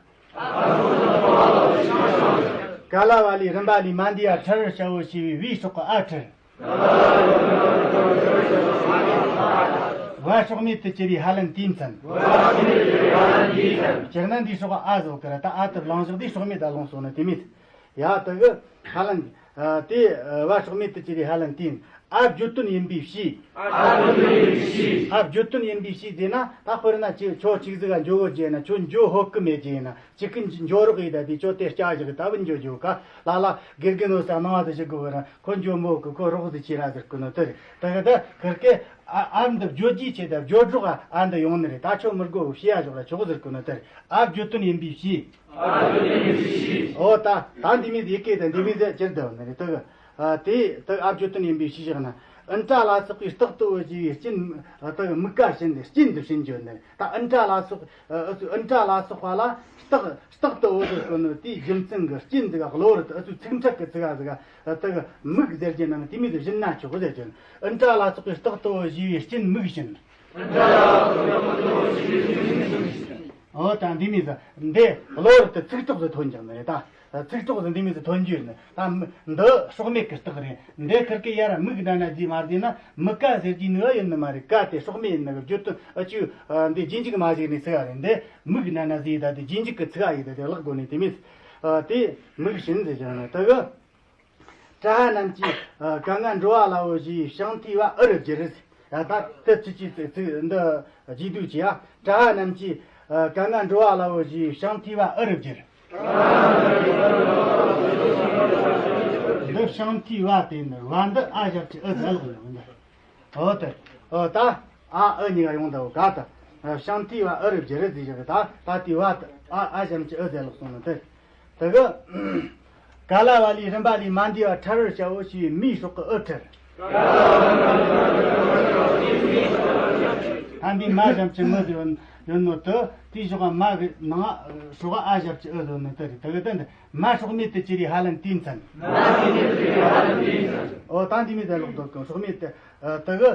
ག་ལ་བ་ལས་རིམ་པ་ལས་མ་འདས་པ་ཁྲར་བྱ་བོ་ཞེས་པའི་བའི་སྲོག་གི་ཨ་ཁྲར། བ་སྲོག་མེད་དུ་གྱུར་པའི་ཧ་ལན་དུས་མཚན། སྤྱིར་ན་འདིའི་སྲོག་ཨ་ཟོ་ཀི་ར། ད་ཨ་དེ་བླངས་བཞག་དེ་སྲོག་མེད་ད་ལོངས་སོང་ནི་དེ་མེད། ཡ་དེ་གི་ཧ་ལན། ཨ། དེ་བ་སྲོག་མེད་དུ་གྱུར་རེ་ཧ་ལན་དེ་ཨ་བརྗོད་དོན་ཡིན་པའི་ཕྱིར། ཨ་བརྗོད་དོན་ཡིན་པའི་ཕྱིར། ཨ་བརྗོད་དོན་ཡིན་པའི་ཕྱིར་ཟེར་ན། ད་དཔེར་ན་ཁྱོད་ཁྱོད་གཅིག་ཟིག་ག་འགྱོ་གོ་རྒྱུ་ཡིན་ན། ཁྱོད་འགྱོ་ཧོ་གི་མེད་རྒྱུ་ཡིན་ན། གཅིག་གི་འགྱོ་རོགས་ཡིན་ད་དེ་ཁྱོད་དེ་སྐྱ་བཞག་གི་ད་བུད་འགྱོ་རྒྱུ་ག་ལ་ལ་དགེ་རྒན་ནོ་ས་ནང་བ་དུ་ཞིག་གོ་གི་ར། ཁོ་འགྱོ་མོ་གི་ཁོ་རོགས་ཟིག་ཆེ་ར་ཟེར་གི་ནོ་དེ་རེད། ད་གི་ད་ཁིར་ཀེ་ཨ་ཨ་འདི་བརྗོད་རྒྱུ་ཆེ་ད་བརྗོད་རོགས་ཨ་འདི་ཡོང་ནི་རེད། ད་ཁྱོད་མི་དགོ་ཤེས་ཡ་ཞོག་ལ་ཆོག་ཟེར་གི་ནོ་དེ་རེད། ཨ་བརྗོད་དོན་ཡིན་པའི་ཕྱིར། ཨ་བརྗོད་དོན་ཡིན་པའི་ཕྱིར། ཨོ་ད་ད་འདི་མོ་ཡི་གེ་དང་འདི་མོ་ཟེར་ཅིར་འདི་ནི་རེད། དེ་གི་ཨ་དེ་དེ་ཨ་བརྗོད་དོན་ཡིན་པའི་ཕྱིར་བཞག་ན། ཨིན་ཏྲ་ལ་སོགས་པའི་རྟག་ཏུ་འོ་ཞེས་པའི་རྐྱེན་དེ་གི་དམིགས་ཀ་བྱིན་ཏེ་རྐྱེན་དུ་བྱིན་བརྗོད་ནི། ད་ཨིན་ཏྲ་ལ་སོགས་ཨ་ཨིན་ཏྲ་ལ་སོགས་པ་ལ་རྟག་རྟག་ཏུ་འོ་ཟེར་གོ་ནོ་དེའི་རྒྱུ་མཚན་གི་རྐྱེན་དེ་གི་གློ་བུར་དུ་ཨ་ཚོའི་ཚིག་ཕྲད་ཀྱི་ཚིག་ག་ཟིག་ག་དེ་གི་དམིགས་ཟེར་རྒྱུ་ན་ནི་དེ་མོ་དེ་བྱིན་ན་ཆོག་གི་ཟེར་རྒྱུ། ཨིན་ཏྲ་ལ་སོགས་པའི་རྟག་ཏུ་འོ་ཞེས་པའི་རྐྱེན་དམིགས་བྱིན། འོ་ད་འདི་མོ་ཟིག་འདི་གློ་བུར་དུ་ཚིག་གྲོགས་སུ་ཐོན་ཀྱང་ནི་རེད་ད། ཚིག་གྲོགས་སུ་འདི་མོ་ཟིག་ཐོན་རྒྱུ་ནི་ད། འདི་སྲོག་མེད་ཀྱི་རྟགས་རེད། འདི་ཁིར་ཀེ་ཡར་དམིགས་ན་ན་ཟིག་མ་ཟིག་ན་དམིགས་ཀ་ཟེར་རྒྱུ་ནི་ཡོད་ནི་མ་རེད། ཀ་དེ་སྲོག་མེད་ཡིན་ནི་གི་བརྗོད་དོན་ཨ་ཆུ་འདི་རྗེས་འཇུག་མ་ཞིག་ནི་ཚིག་ག་རེད། འདི་དམིགས་ན་ན་ཟིག་ད་དེ་རྗེས་འཇུག་གི་ཚིག་ག་ཡིན་ད་དེ་ལག་དགོས་ནི་དེ་མོ་ཟིག་དེ་དམིགས་བྱིན་ཟེར་ཀྱང་ནི་དེ་གི། ཀྲ་ཧ་རྣམས་ཀྱིས་ག་ང་འགྲོ་བ་ལའོ་ཞེས་པའི་ཞང་ཐའི་བ་ཨུ་རུ་བསྒྱུར། ཡ་ད་དེ་ཚིག་གཅིག་ཚིག་འདི་རྗེས་ཟློས་ཀྱིས་ཡ། ཀྲ་ཧ་རྣམས་ཀྱིས་ག་ང་འགྲོ་བ་ལའོ་ཞེས་པའི་ཞང་ཐའི་བ་ཨུ་རུ་བསྒྱུར། འདི་ཞང་ཐའི་བ་དེ་ནི་བ་འདི་ཨ་ཞབས་ཀྱུ་ཨུ་ཟེར་ལོག་ཡོང་འདི། འོ་དེ། འོ་ད། ཨ་ཨུ་གཉིས་ཀ་ཡོང་ད་འོ་ག་ད། ཞང་ཐའི་བ་ཨུ་རུ་བསྒྱུར་ཟེར་བཞག་གི་ད་ད་དེ་བ་ད་ཨ་ཨ་ཞབས་ཀྱུ་ཨུ་ཟེར་ལོག་སོང་ནི་དེ། དེ་གི། ག་ལ་བ་ལས་རིམ་པ་ལས་མ་འདས་པ་ཕྲལ་བར་བྱའོ་ཞེས་པའི་མའི་སྲོག་གི་ཨུ་ཕྲལ། ད་འདི་མ་ཞབས་ཀྱུ་མུ་ཟེར་ཡོད་ནོ་དེ་དེའི་ཞོགས་མ་གི་ནང་སྲོག་ཨ་ཞབས་ཀྱུ་ཨུ་ཟེར་ནོ་དེ་རེད། དེ་གི་དེ་འདི་མ་སྲོག་མེད་དུ་གྱུར་རེ་ཧ་ལན་དེའི་མཚན། འོ་ད་འདི་མོ་ཟེར་ལོག་འདུག་གི་སྲོག་མེད་དུ། དེ་གི་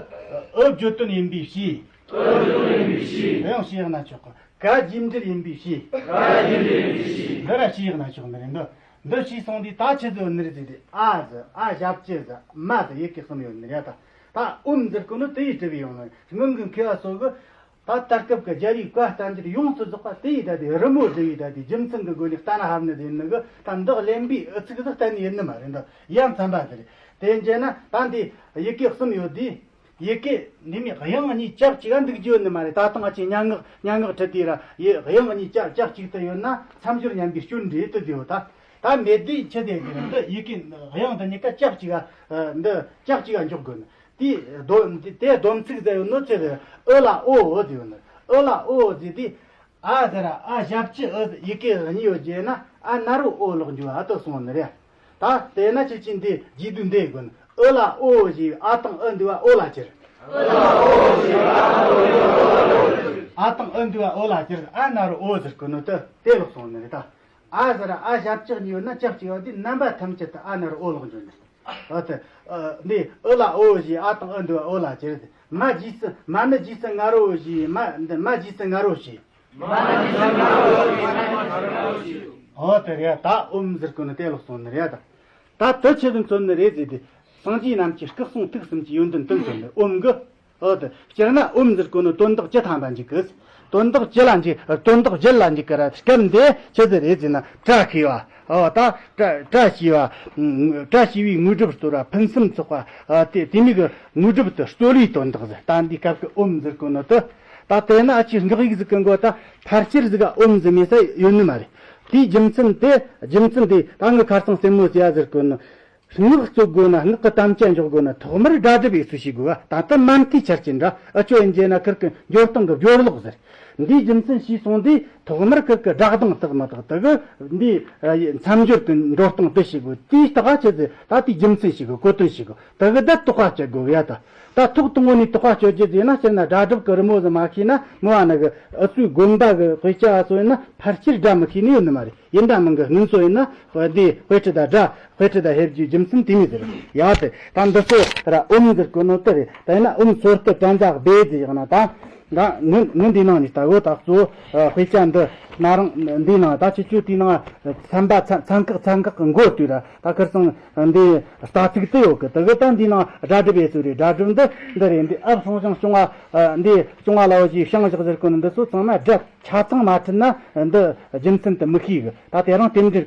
ཨུ་བརྗོད་དོན་ཡིན་པའི་ཕྱིར། ཨུ་བརྗོད་དོན་ཡིན་པའི་ཕྱིར། དེ་ཡང་ཕྱིར་བཞག་ན་ཆོག་གི། ག་རྗེས་འབྲེལ་ཡིན་པའི་ཕྱིར། ག་རྗེས་འབྲེལ་ཡིན་པའི་ཕྱིར། འདི་ར་ཕྱིར་བཞག་ན་ཆོག་ནི་རེད་འདི། འདི་ཕྱིར་སོང་དུས་ད་ཆི་ཟིག་ཡོད་ནི་རེད་ཟེར་དུས་ཨ་ཟིག་ཨ་ཞབས་ཀྱུ་ཟིག་མ་ཟིག་ཡི་གེ་གསུམ་ཡོད་ནི་རེད་ད། ད་ཨོཾ་ཟེར་གོ་ནོ་དེ་ཡིས་གྲུབ་ཡོང་ནི་སྔོན་གྱི་མཁས་པ་སོགས་ཀྱིས། ད་ད་སྐབས་ཀྱི་རྒྱལ་བའི་བཀའ་བསྟན་འགྱུར་ཡོངས་སུ་རྫོགས་པ་དེ་ཡི་ད་དེ་རི་མོ་བསྒྲིགས་ཡི་ད་དེ་རྒྱུ་མཚན་གྱི་སྒོ་ནས་བསྟན་ན་ཧབ་ནི་ཟེར་ནི་གི་ད་འདི་གླེན་པའི་ཨུ་ཚུགས་ཟིག་གཏན་ནས་ཡིན་ནི་མ་རེད་འདི། ཡ་མཚན་པ་ཟེར། དེ་བྱས་ན་ད་འདི་ཡི་གེ་གསུམ་ཡོད་དུས། ཡི་གེ་འདི་མོ་དབྱངས་གཉིས་ཆབས་ཅིག་ག་འདུག་རྒྱུ་ཡོད་ནི་མ་རེད། ད་ཐེངས་ཨ་ཅེ་སྙན་ངག་སྙན་ངག་ཁྲིད་དུས་ར་ཡི་དབྱངས་གཉིས་ཆབས་ཆབས་ཅིག་ཏུ་ཡོད་ན་མཚམས་སྦྱོར་ཉམས་པའི་སྐྱོན་རེད་དུ་ཟེར་བ་ད། ད་མེད་དུས་ཆི་ཟེར་རྒྱུ་རེད། འདི་ཡི་གེ་དབྱངས་འདི་གཉིས་ཀ་ཆབས་ཅིག་ག་འདི་ཆབས་ཅིག་ག་འཇོག་དགོས་ནི། དེ་སྡོམ་དེ་སྡོམ་ཚིག་ཟེར་ཡོད་ནོ་ཆི་ཟེར། ཨུ་ལ་ཨོ་འོ་ཟེར་ཡོད་ནི། ཨུ་ལ་ཨོ་ཟེར་དུས། ཨ་ཟེར་ར་ཨ་ཞབས་ཀྱུ་ཨུ་ཡི་གེ་གཉིས་ཡོད་རྒྱུ་ན་ཨ་ན་རོ་ཨོ་ལོག་འགྱུར་བ་ཨ་ཏོ་སོང་ནི་རེད། ད་དེ་ན་ཁྱེད་ཀྱིས་འདི་རྗེས་ཟློས་འདི་དགོས་ནི། ཨུ་ལ་ཨོ་ཞེས་ཨ་དང་ཨུ་འདུས་པ་ཨོ་ལ་གྱུར། ཨ་དང་ཨུ་འདུས་པ་ཨོ་ལ་གྱུར། ཨ་ན་རོ་ཨོ་ཟེར་གོ་ནོ་དེ་དེ་ལོག་སོང་ནི་རེད་ད། ཨ་ཟེར་ར་ཨ་ཞབས་ཀྱུ་གཉིས་ཡོད་ན་ཆབས་ཅིག་ཡོད་དུས་རྣམ་པ་ཐམས་ཅད་དུ་ཨ་ན་རོ་ཨོ་ལོག་འགྱུར་ནི། ཨ་དེ། ཨ་འདི་ཨུ་ལ་ཨོ་ཞེས་ཨ་དང་ཨུ་འདུས་པ་ཨོ་ལ་གྱུར། མ་རྗེས་སུ་མ་ནི་རྗེས་སུ་ང་རོ་ཞེས་མ་འདི་མ་རྗེས་སུ་ང་རོ་ཞེས། འོ་དེ་རེད། ད་ཨོཾ་ཟེར་གོ་ནི་དེ་ལོག་སོང་ནི་རེད་ད། ད་དེ་ཆི་ཟིག་མཚོན་ནི་རེད་ཟེར་དུས། སངས་རྒྱས་རྣམས་ཀྱི་སྐུ་གསུང་ཐུགས་གསུམ་གྱི་ཡོན་ཏན་དེ་མཚོན་ནི་ཨོཾ་གི། འོ་དེ་སྤྱིར་ན་ཨོཾ་ཟེར་གོ་ནི་དོན་དག་བཅུ་ཐམ་པ་འཇུག་གི། དོན་དག་བཅུ་ལ་འཇུག་དོན་དག་བརྒྱད་ལ་འཇུག་གི་ར། སྐབས་འདི་ཆི་ཟིག་རེད་ཟེར་ན་བཀྲ་ཤིས་པ། འོ་ད་བཀྲ་བཀྲ་ཤིས་པ། བཀྲ་ཤིས་པའི་དངོས་གྲུབ་སྩོལ་བ། ཕུན་སུམ་ཚོགས་པ། དེ་དེ་མིན་གྱི་དངོས་གྲུབ་དེ་སྩོལ་བའི་དོན་དག་ཟེར། ད་འདི་སྐབས་ཀྱི་ཨོཾ་ཟེར་གོ་ནོ་དེ། ད་དེ་ན་ཨ་ཅེ་འགག་ཡིག་ཟིག་གི་མགོ་ད་ཕལ་ཆེར་ཟིག་ག་ཨོཾ་ཟེར་མེད་ས་ཡོད་ནི་མ་རེད། དེའི་རྒྱུ་མཚན་དེ་རྒྱུ་མཚན་དེ་ད་ངི་ཁ་སང་སེན་མོ་ཟེར་ཡ་ཟེར་གོ་ནོ། སྔགས་རྩོད་དགོས་ན་སྔགས་ཀྱི་དམ་བཅའ་འཇོག་དགོས་ན་ཐོག་མར་སྒྲ་སྒྲུབ་ཡེ་སུ་ཞིག་དགོས་པ། ད་ལྟ་མ་མཐའི་ཆར་གྱི་འདྲ་ཨ་ཅོ་ཡིན་རྒྱུ་ན་ཁིར་གི་འགྲོ་སྟངས་ཀྱི་སྦྱོར་ཀློག་ཟེར། འདིའི་རྒྱུ་མཚན་ཤེས་སོང་དུས་ཐོག་མར་ཁིར་གི་སྒྲ་གདངས་དག་མི་དག་དེ་གི་འདིའི་མཚམས་སྦྱོར་གྱི་འགྲོ་སྟངས་དེ་ཤེས་དགོས། དེའི་རྟགས་ཆི་ཟེར་ད་དེའི་རྒྱུ་མཚན་ཤེས་དགོས། གོ་དོན་ཤེས་དགོས། དེ་གི་ད་དོགས་པ་གཅོད་དགོས་ཡ། ད་ད་ཐོག་དང་པོ་ནས་དོགས་པ་གཅོད་རྒྱུ་ཟེར་ན་སྤྱིར་ན་སྒྲ་སྒྲུབ་ཀྱི་རི་མོ་ཟིག་མ་ཤེས་ན་མོ་བ་ནི་གི་ཨུ་ཚོའི་དགོན་པ་གི་དཔེ་ཆ་བ་ཚོ་ཡིན་ན་ཕལ་ཆེར་སྒྲ་མི་ཤེས་ནི་ཡོད་ནི་མ་རེད། ཡིན་ད་མིན་གི་སྔོན་ཚོ་ཡིན་ན་འདི་དཔེ་ཁྲིད་དང་སྒྲ་དཔེ་ཁྲིད་དང་ཕེབས་རྒྱུའི་རྒྱུ་མཚན་དེ་མོ་ཟིག་རེད་ཡ། དེ་ད་འདི་ཚོ་ར་ཨོཾ་ཟེར་གོ་ནོ་དེ་རེད། ད་ཡིན་ན་ཨོཾ་སོར་ཏུ་ཏྲ་ཛ་བྷེ་ཟེར་ཡག་ན་ད། ད་ངི་ངི་འདི་ནང་ནས་ད་འོ་ད་གཙོ་བོ་དཔེ་ཆ་འདི་ན་རང་འདི་ནང་ད་ཁྱེད་ཆོས་དེའི་ནང་ཚན་པ་ཚན་ཚན་ཁག་ཚན་ཁག་གི་མགོ་བཏོད་ར། ད་ཁིར་ཚང་འདི་རྩ་ཚིག་དེ་ཡོད་གི། དེ་གི་ད་འདི་ནང་སྒྲ་སྒྲུབ་ཡས་ཚོ་རེད། སྒྲ་སྒྲུབ་འདི་འདི་རེད། འདི་ཨབ་སོང་ཞིང་སྐྱོང་བ་འདི་སྐྱོང་བ་ལ་བ་ཞིག་བྱང་བཞག་ཟེར་གོ་ནི་འདི་ཚོ་ཚང་མ་སྒྲ་ཆ་ཚང་མ་ཁྲིད་ན་འདི་རྒྱུ་མཚན་དེ་མི་ཤེས་གི། ད་དེ་རང་རྟེན་འབྲེལ་གི།